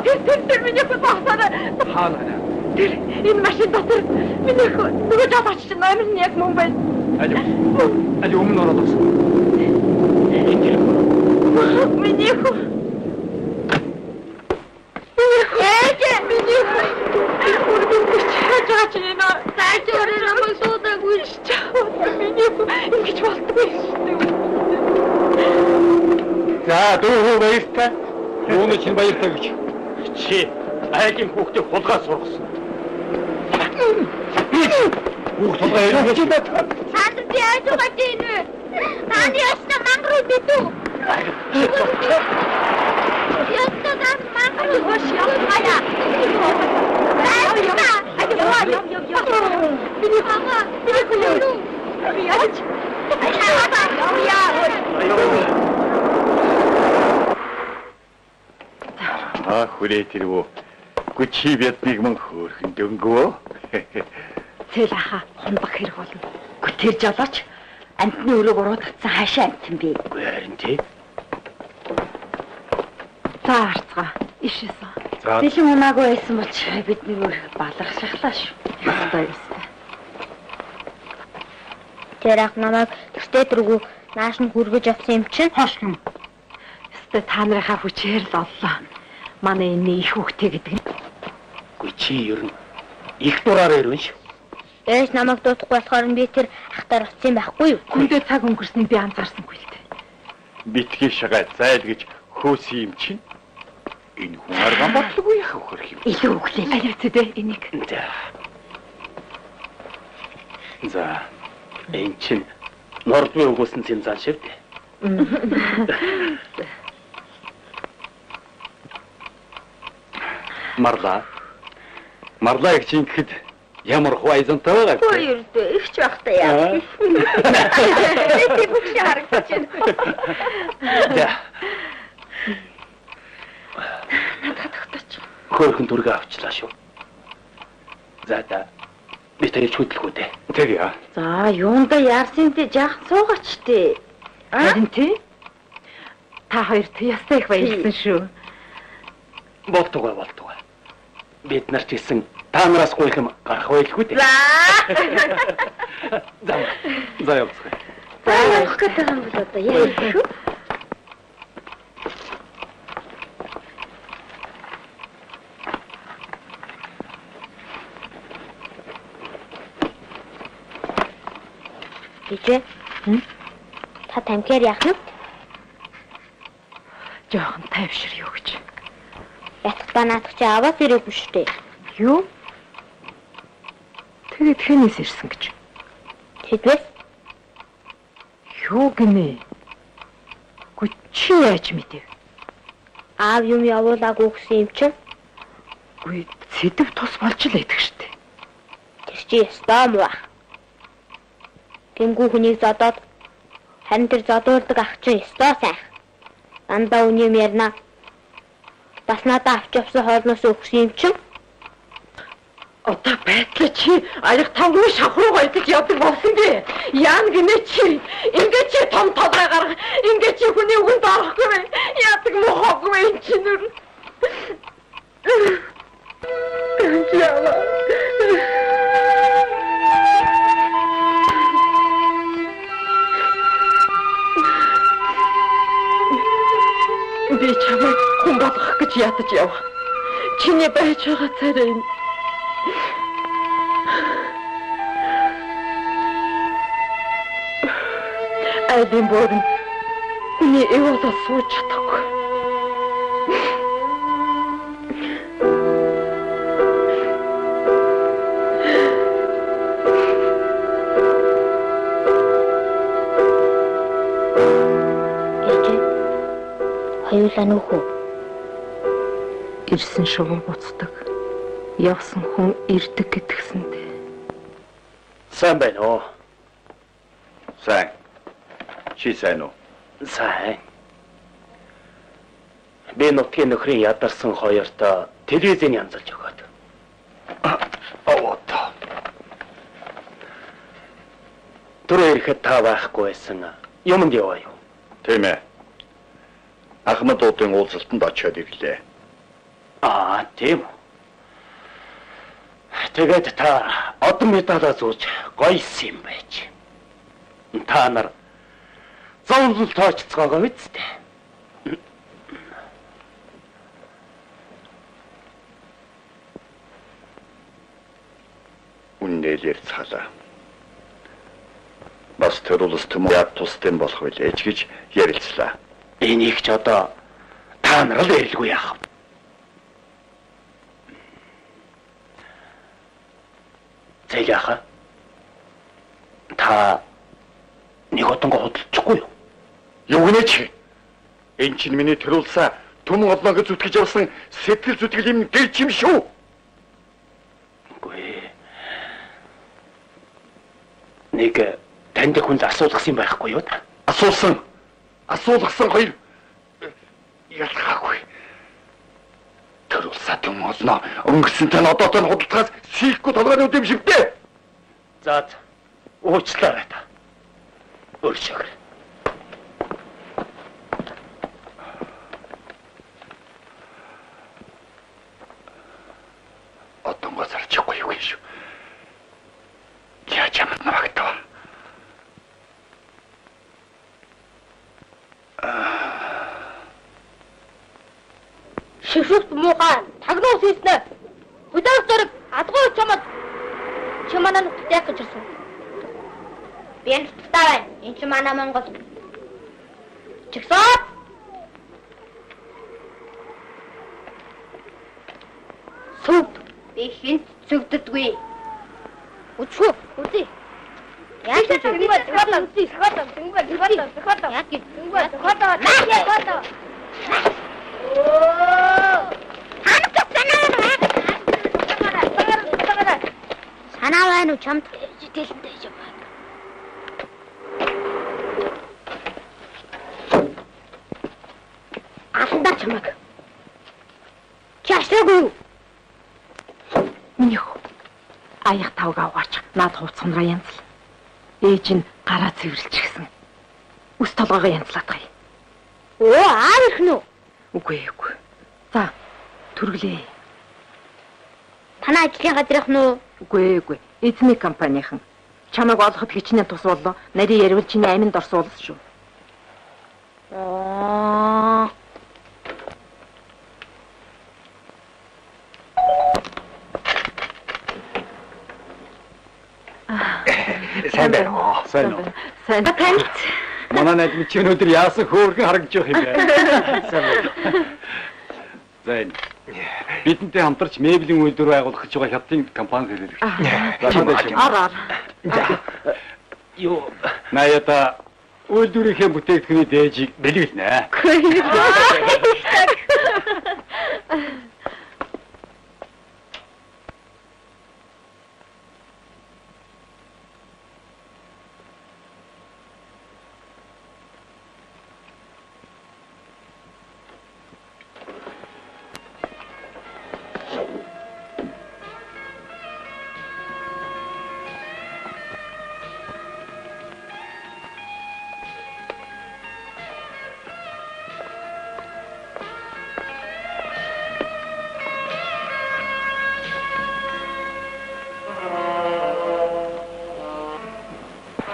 тэр миний хүү тосоор. Хаана байна? Тэр энэ машин дотор миний хүү нөгөө жолооч чинь номер нь яг мөн байна. Аль. Аль өмнө ороод авсан. Энэ тэр. Миний хүү. Миний хүү. Ээж, миний хүү. Үргэлж чаж байгаа чинь энэ Цааш өөрөө намайг суудаагүй ш. Миний хүү ингэж болдгоо шүү дээ. За дүү хүү баяртай. Юуны чинь баяртай гэж. Чи айлын хүүхдийг хулгай сургасан. Хүүхд хулгай яриа чи. Та нар би яаж байгаа чинь вэ? Таны ясна мангар үдээ. Ясна та мангар хөөш яваа. Яв яв яв яв. Миний хүү, миний хүү. Би яаж? Яа. Аа хүрээ тэрвөө. Гү чи биднийг мөн хөөрхөн дөнгөө. Цэл аха хундаг хэрэг болно. Гү тэр жолооч амтны өрөөг уруудсан хаашаа амтан бэ? Үгүй харин тий. За харцгаа. Ишээсэн. За Бэлэн унаагүй байсан бол бидний өөр баларх шахлаа шүү. Ёстой ёстой. Тэр ах намайг тэртээ тэргүй нааш нь хүргэж авсан юм чинь. Хоош юм. Ёстой та нарынхаа хүчээр л оллоо. Манай энэ их хүүхдээ гэдэг нь. Үгүй чи ер нь их дураараа ирвэн шүү. Ээж намайг дуудахгүй болохоор нь би тэр ахтаар очсон юм байхгүй юу? Хүндээ цаг өнгөрснийг би анзаарсангүй л дээ. Битгий шагаа зайл гэж хөөсөн юм чинь. Энэ хүн арган бодлого яах хөрх юм. Илүү өглөө. Аль үсэдэ энийг. За. За Энэ чинь нордны өгөөсөн зэмзан шив дээ. Марлаа. Марлаа их чинь гэхэд ямар хуайзантай байгаа вэ? Хоёр дөө ихч байхтай яа. Би бүх шиг харагдаж байна. За. Надад тогтооч. Хөөхөн дүргээ авчлаа шүү. За та би тэр хөдөлгөө дээ. Тэр яа. За юунда яарсан дээ жаахан суугач тээ. Харин тий. Та хоёрт ястай их баярлсан шүү. Болтугай, болтугай. Бид нар ч гэсэн та нараас гуйх юм гарах байлгүй дээ. За. За. За явцгаая. За явах гэдэг юм бол одоо яа шүү. Бижээ. Та тамхиар яах нь? Жохон тайвшир юу гэж. Ятгтаа наадах чи аваас ирээгүй шүү дээ. Юу? Тэгээд хэнээс ирсэн гэж. Тэдвэс Юу гинэ? Гү чи яаж мэдэв? Аав юм явуулаагүй гэсэн юм чинь. Үгүй сэдв тус болж л байдаг штэ. Тэр чи ёстой муу ах. Гэмгүй хүнийг зодоод харин тэр зодуулдаг ах чинь ёстой сайх. Дандаа үний юм ярина. Бас надад авч явсан хоолноос өгсөн юм чинь. Одоо байдлаа чи аяг тавгүй шавх руу гоёдож явдаг болсон бэ? Яана гинэ чи? Ингээ чи том толгой гарга, ингээ чи хүний үгэнд орохгүй бэ? Яадаг мохоогүй бэ энэ чи нүр? Яава. Би чамайг хүн болгох гэж ядаж явах. Чиний байж байгаа царай энэ. Айлын бөөрн хүний эв болоод сууж чадахгүй. Ээжээ. Хоёулаа нүүх үү? Ирсэн шувуу буцдаг. Явсан хүн ирдэг гэдгсэндээ. Сайн байна уу? Сайн. Чи сайн уу? Сайн. Би нутгийн нөхрийн ядарсан хоёрт телевизийн янзалж өгөөд. Овоо. Түрүү ирэхэд та байхгүй байсан. Юмд яваа юу? Тийм ээ. Ахмадуудын уулзалтанд очиод ирлээ. Аа, тийм үү. Тэгээд та одон медалаа зүүж гоёсэн юм байж. Та нар зовлон тоочцоогоо үсттэй. Үннэл ярьцгаалаа. Бас тэр улс төмөн яд тусдын болох билээ ч гэж ярилцлаа. Энийг ч одоо та нар л ярилгүй яах вэ? Зээл яха. Та нэг одонго худалчихгүй юу? Юу гинэ чи? Энэ чинь миний тэр улсаа төмөн олноо гэж зүтгэж явсан сэтгэл зүтгэл юм гэлч юм шүү. Үгүй. Нэг танд хүнд асуулгасан юм байхгүй юу та? Асуусан. Асуулгасан хоёр ялгаагүй. Тэр улсаа төмөн олноо өнгөрсөн тань одоотой нь худалдахаас сийхгүй толгойн үд юм шивдээ. За уучлаарай та. Өршөөр. Одонгоо зарчихгүй юу гэж. Яаж амт навагтав. Шившүрт муухай тагнуус хийснэ. Хөдөөх зэрэг адгуу чамд чи манай нутагт яах гэж ирсэн? Би энэ нутагтаа байна. Энэ чи манай Монгол. Чигсоо. Сүд би хинт цөгддөггүй. Үчүү үзье. Яаж гэж Санаа байна уу чамд? Тэлэнтэй юм байна. Аландаа чамайг. Чи ашраагүй юу? Миний хөө. Аяг тавг аваач. Наад хувц сунраа янзал. Ээж нь гараа цэвэрлчихсэн. Үс толгойгоо янзлаад гай. Өө, аав ирэх нь үү? Үгүй үгүй. За, түргэлээ. Танай ажлын газрынх нь уу? Үгүй үгүй. Эзний компанийнхан. Чамайг олоход хичнээн тус боллоо. Нарийн ярил чиний аминд орсон улс шүү. Аа. Сайн байна уу? Сайн уу? Сайн. Танилц. Манай найз чи өнөөдөр яасан хөөрхөн харагдаж байх юм бэ? Сайн байна. За энэ. Бидэнтэй хамтарч мебелийн үйлдвэр байгуулах гэж байгаа хятадын компани хэрэглэгч. За Ар ар. Юу Наяда үйлдвэрийнхээ бүтээгдэхүүний дээжийг бэлгэлнэ.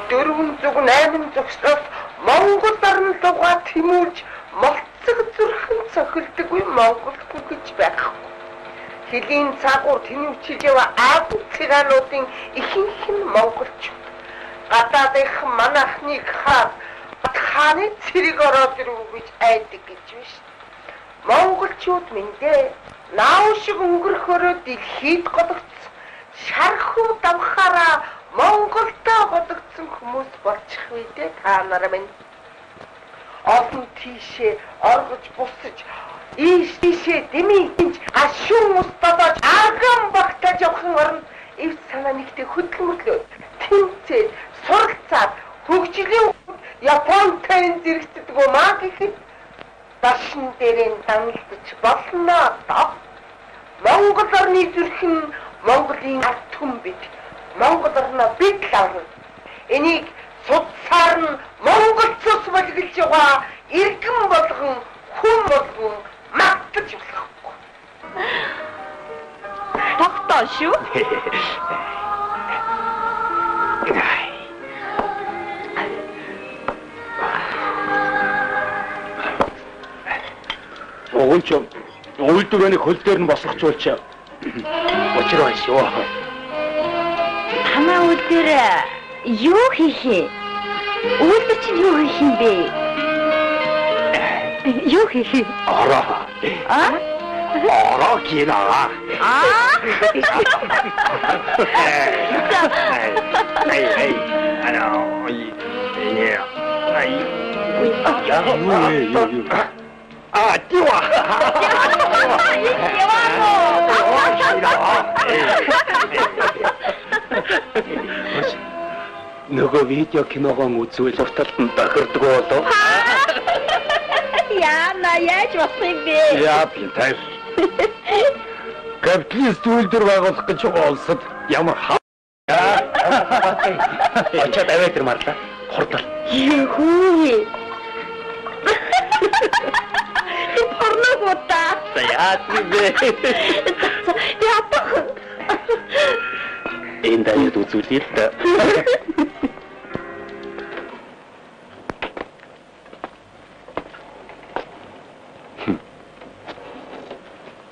Дөрвөн зүг 8 зогсоос Монгол орн лугаа тэмүүлж молцог зүрхэн цохилдоггүй Монгол хүн гэж байхгүй. Хөлийн цагуур тэнүүчилж яваа Ази цыгануудын ихэнх нь монголчууд. Гадаадынх манайхныг хаад хааны цэрэг ороод ирв гэж айдаг гэж биш. Монголчууд минь дээ нав шиг өнгөрөхөөрөө дэлхийд гологдсон. Шархуу давхаараа Монголдо бодогдсон хүмүүс болчих үедээ та нар минь. Олон тийшээ оргож бусаж, ийш тийшээ дэмий гашуун ус долоож арган багтаж явахын оронд эвд санаа нэгтээ хөдөлмөрлөө тэмцээд суралцаад хөгжлийн Японтай зэрэгцдэг маа гэхэд башин дээрээ данлдаж болно доо. Монгол орны зүрх нь Монголын ард түмэн бид. Монгол орноо бид л авна. Энийг судсаар нь Монгол цус болгож байгаа иргэн болгон хүн болгон мартаж болохгүй. Тогтоо шүү. Уг нь ч үйлдвэрийн хөл дээр нь босгоцуулч учир байна шүү. Танай үйлдвэр юу хийх юм? Үйлдвэр чинь юу хийх юм бэ? Юу хийх юм? Ороо. А? Ороо гинэ. Аа. Эй эй. Ана. Эй. Ай. Юу юу. А, дива. Нөгөө видео киногоо үзвэл урталд нь бохирдгоо болов. Яна яаж болсон юм бэ? Яа би тайв. Капиталист үйлдвэр байгуулах гэж байгаа улсад ямар Очоод аваад ир марлаа. Хурдал. Юхүү. Порно гутаа. За яа тийм бэ? Яа. Энэ даяад үзүүлье л да.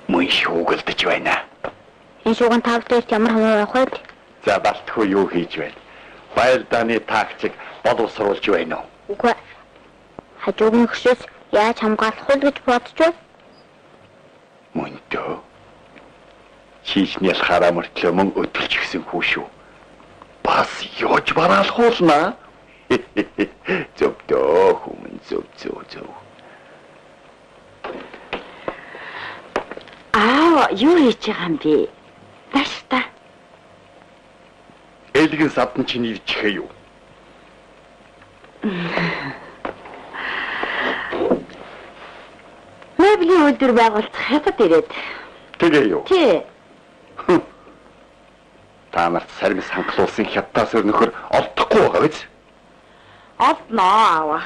Мөн шүүгэлдэж байна. Энэ шууган тав дээрт ямар хамаа байх вэ? За балтгүй юу хийж байна? Байлдааны тактик боловсруулж байна уу? Үгүй. Хажуугийн хөшөөс яаж хамгаалах вэ гэж бодож байна. Мөнтөө. Чийчний хараа мөртлөө мөн өдөлж гисэн хүү шүү. Бас ёж бараалхуулнаа. Зөвдөө хүмүүн зөв зөв зөв. Аа, юу хийж байгаа юм бэ? Нааш та. Элгэн савдан чинь ирчихээ юу? Меблийн үйлдвэр байгуулах хятад ирээд. Тэгээ юу? Тий. Та нарт сармис хангалуулсан хятадаас өөр нөхөр олдохгүй байгаа биз? Олдноо аава.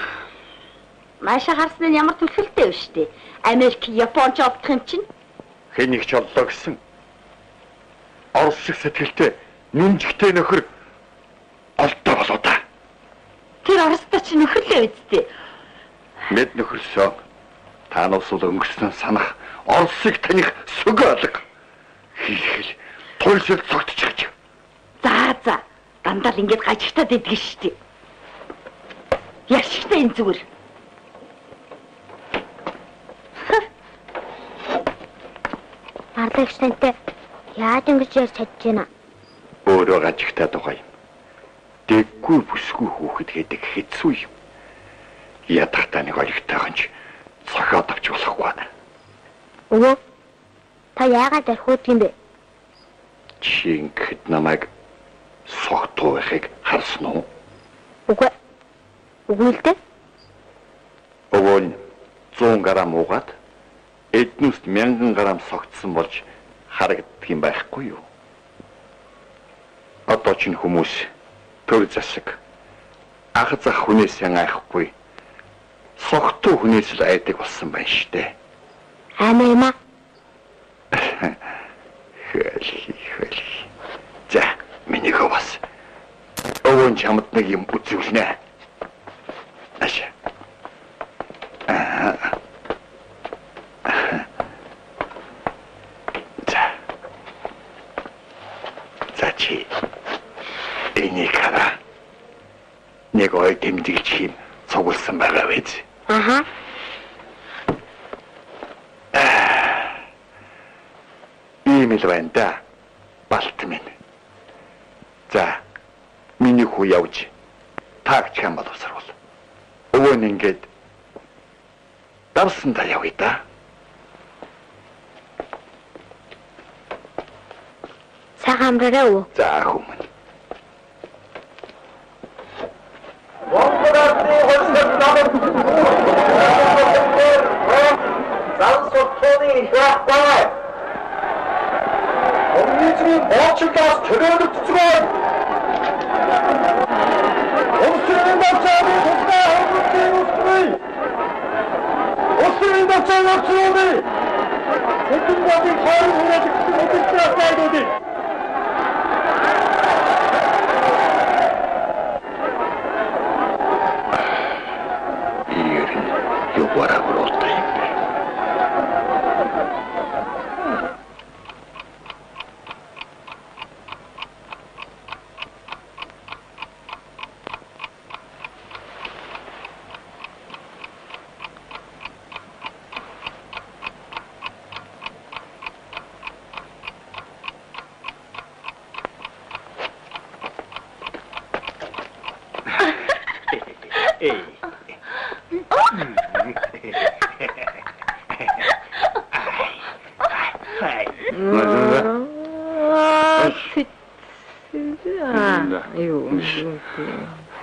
Наашаа харсан нь ямар түлхэлтэй вэ штэ. Америк, Япон ч олдох юм чинь. Хэн их ч оллоо гэсэн. Орос шиг сэтгэлтэй, нүнжигтэй нөхөр олдоо болоо да. Тэр Оростой чи нөхөрлөө үсттэй. Мэд нөхөрсөө. Та нас бол өнгөрсөн санах Оросыг таних сүг алга. Хийхэл туйлшил цогтчих. За за. Дандаа л ингэж гажигтаад идэх штэ. Яшигтай энэ зүгээр. Ардагч тантай яаж ингэж ярьж чадж байна? Өөрөө гажигтай тухай юм. Дэггүй бүсгүй хүүхэд гэдэг хэцүү юм. Ядахтаа нэг оёгтойхон ч цохиод авч болохгүй. Өвөө, та яагаад архиуд юм бэ? Чи ингэхэд намайг согтуу байхыг харсан уу? Үгүй. Үгүй л дээ. Өвөө нь 100 грамм уугаад эднүст 1000 грамм согтсон болж харагддаг юм байхгүй юу? Одоо чинь хүмүүс төр засаг ах зах хүнээс айхгүй согтуу хүнээс л айдаг болсон байна штэ. Аймаа юм аа. Хөлхи хөлхи. За, миний хөө бас. Өвөө нь чамд нэг юм үзүүлнэ. Аша. Аа. За. За чи. Энийг хараа. Нэг ой тэмдэглэж хийм цугласан байгаа биз? Аха. Ийм л байна да. Балт минь. За, миний хүү явж таагч хам боловсруул. Өвөө нь ингээд давсан та явъя да. Сайхан амраарай өвөө. За хүмүүн. Монгол ардын хөлсөд намд зан сотооны их байхгүй. Коммунизмын боочилдоос төлөөлөгдсөн. Улсын давчааны тусгай хамгааллын үсгий. Улсын давчааны орчуулгын Сэдэн бодын хойно хүрээлэгдсэн хөдөлгөөний асуудлуудыг Ер нь юугаараа гурвалтай юм бэ?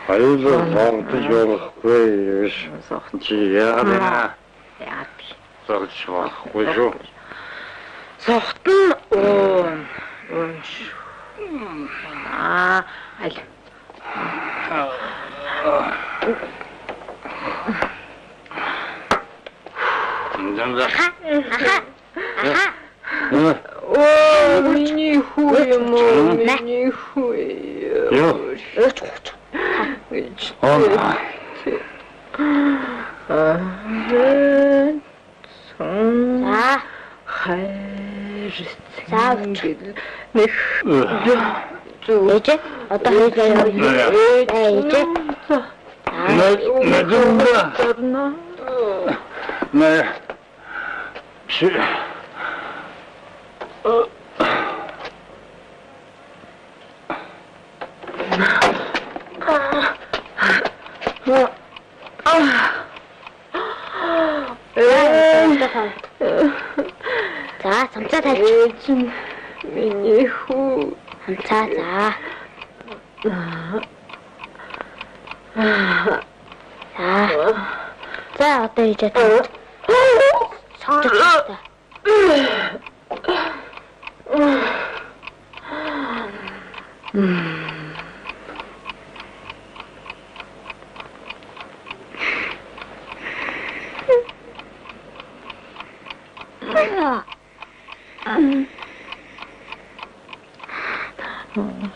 Аюулаа зогдож болохгүй гэж чи яагаад зогдож болохгүй шүү. Согтон уун уун шүү. Аа аль. Аха. Оо миний хүү юм уу? Миний хүү. Йоо. Өөч гооч. Аа. За. Хайр. За. Нэг Ээжээ одоо хоёулаа явъя. Ээжээ. На. На. Чи. За, самцаа тавьч. Ээж нь миний хүү. Самцаа за. За. За, одоо ээжээ тавьч. Согтож. Хөөе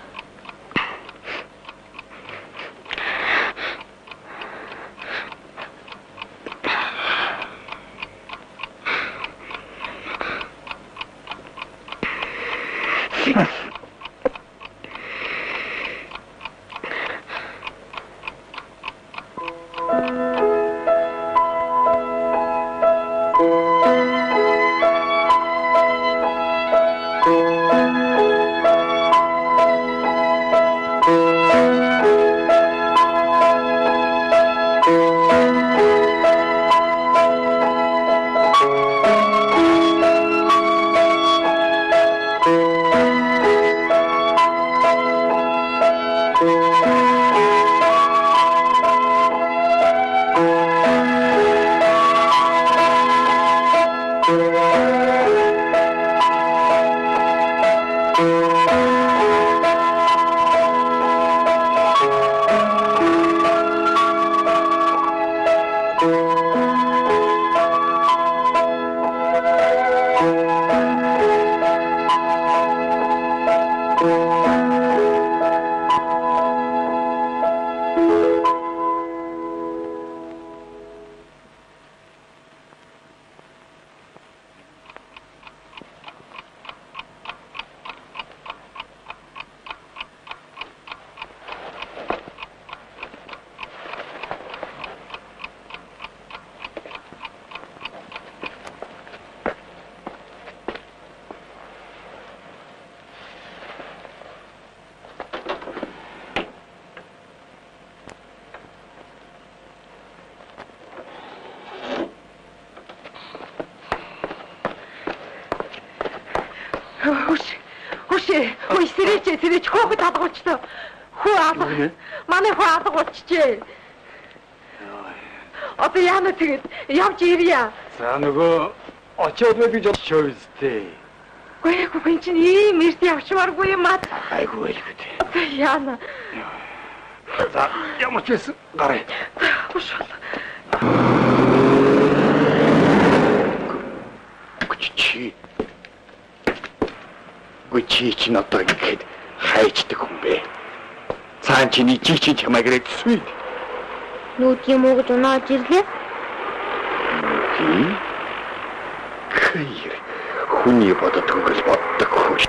сэрээч хөөхөд алга болчихлоо. Хүү алга. Манай хүү алга болчихжээ. Одоо яана тэгээд явж ирье. За нөгөө очиод байд гэж бодчихоо үстэй. Үгүй энэ чинь ийм эрт явчмааргүй юм аа. Айгүй байлгүй дээ. Одоо яана. За ямар ч байсан гараа. Хуш бол. Чи Чи чинь одоо ингээд хайчдаг хүн бэ? Цаан чиний жиг чинь чамайг ирээд сүйд. Нүд юм уу гэж унааж ирлээ. Нүдий? Хэр хүний боддоггүй л боддог хөө.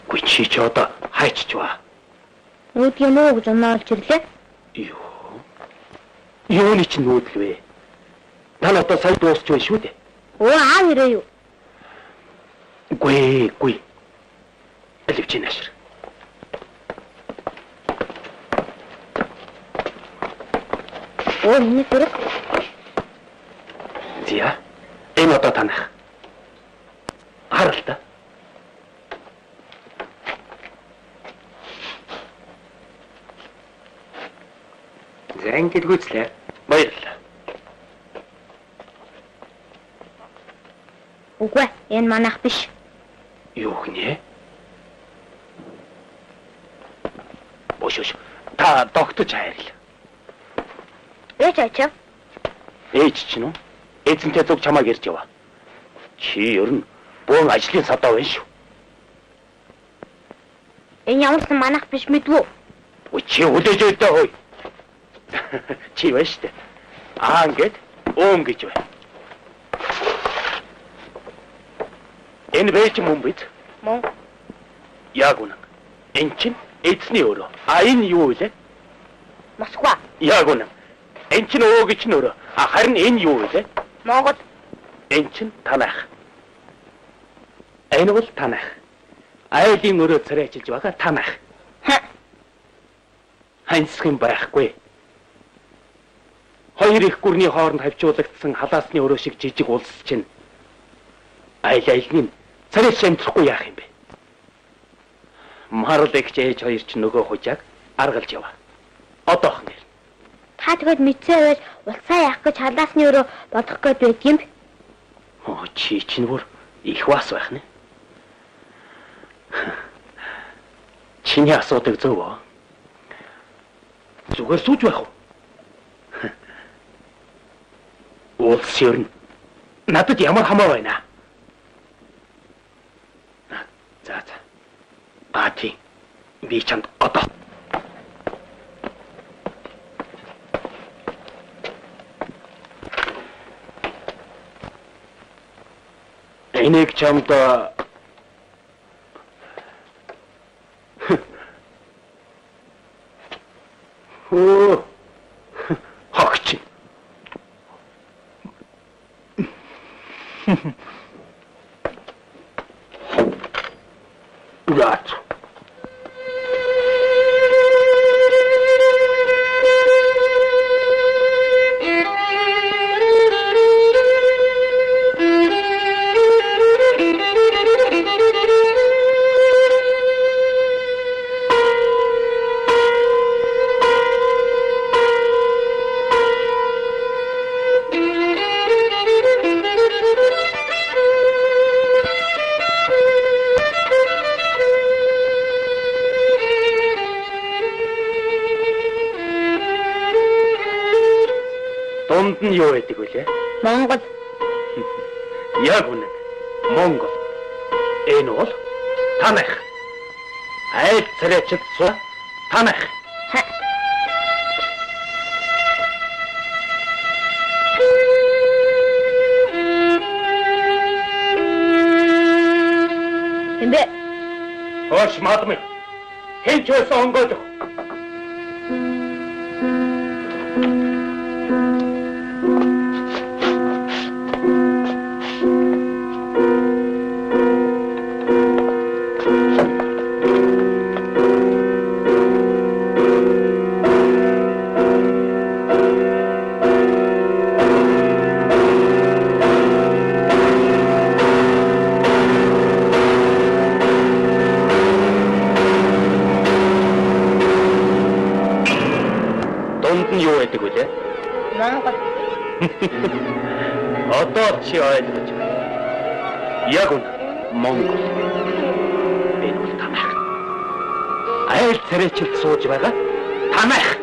Үгүй чи ч одоо хайчиж ба. Нүд юм уу гэж унааж ирлээ. Юу? Юуны чинь нүүдэл вэ? Тань одоо сая дуусч байна шүү дээ. Өө аав ирээ юу? Үгүй. Алив чи наашир. Өө миний зүрх. Зя. Энэ одоо танах. Харал та. За ингээд гүйцлээ. Баярлалаа. Үгүй, энэ манайх биш. Юу гинэ? Бошош. Та тогтож хайрл. Ээж ачаа. Ээж чинь үү? Эзэнтэй зүг чамайг ирж яваа. Чи ер нь бөөн ажлын садаа байна шүү. Энэ ямар ч манайх биш мэдвүү. Үгүй чи хүлээж өдөө хөөе. Чи байна шүү дээ. Аа ингээд өөм гэж бай. Энэ бэлч мөн биз? Мөн. Яг үнэн. Энэ чинь эзний өрөө. А энэ юу вэ? Москва. Яг үнэн. Энэ чинь өө гэж нь өрөө. А харин энэ юу вэ? Монгол. Энэ чинь танайх. Энэ бол танайх. Айлын өрөө царайчилж байгаа танайх. Ханьсах юм байхгүй. Хоёр их гүрний хооронд хавчуулагдсан халаасны өрөө шиг жижиг улс чинь айл айлны царайч амтрахгүй яах юм бэ? Марл эгч ээж хоёр чинь нөгөө хужааг аргалж яваа. Одоохон нэр. Та тэгэд мэдсээ байж улсаа яах гэж халаасны өрөө бодох гээд байд юм. Оо чи чинь бүр их бас байх нэ. Чиний асуудаг зөв оо. Зүгээр сууж байх уу? Улс ер нь Надад ямар хамаа байна? За за. Аа тийм. Би чамд одоо. Энийг чамд хөө хогч. Урат. Дунд нь юу байдаг вүлээ? Монгол. Яг үнэн. Монгол. Энэ бол танах. Айл царайчд суу танах. Хэмбэ. Хоош мадмын. Хэн ч байсан онгойлох. Дунд нь юу байдаг вүлээ? Монгол. Одоо чи ойлгож байна. Яг үнэ. Монгол. Энэ бол танах. Айл царайчилд сууж байгаа танах.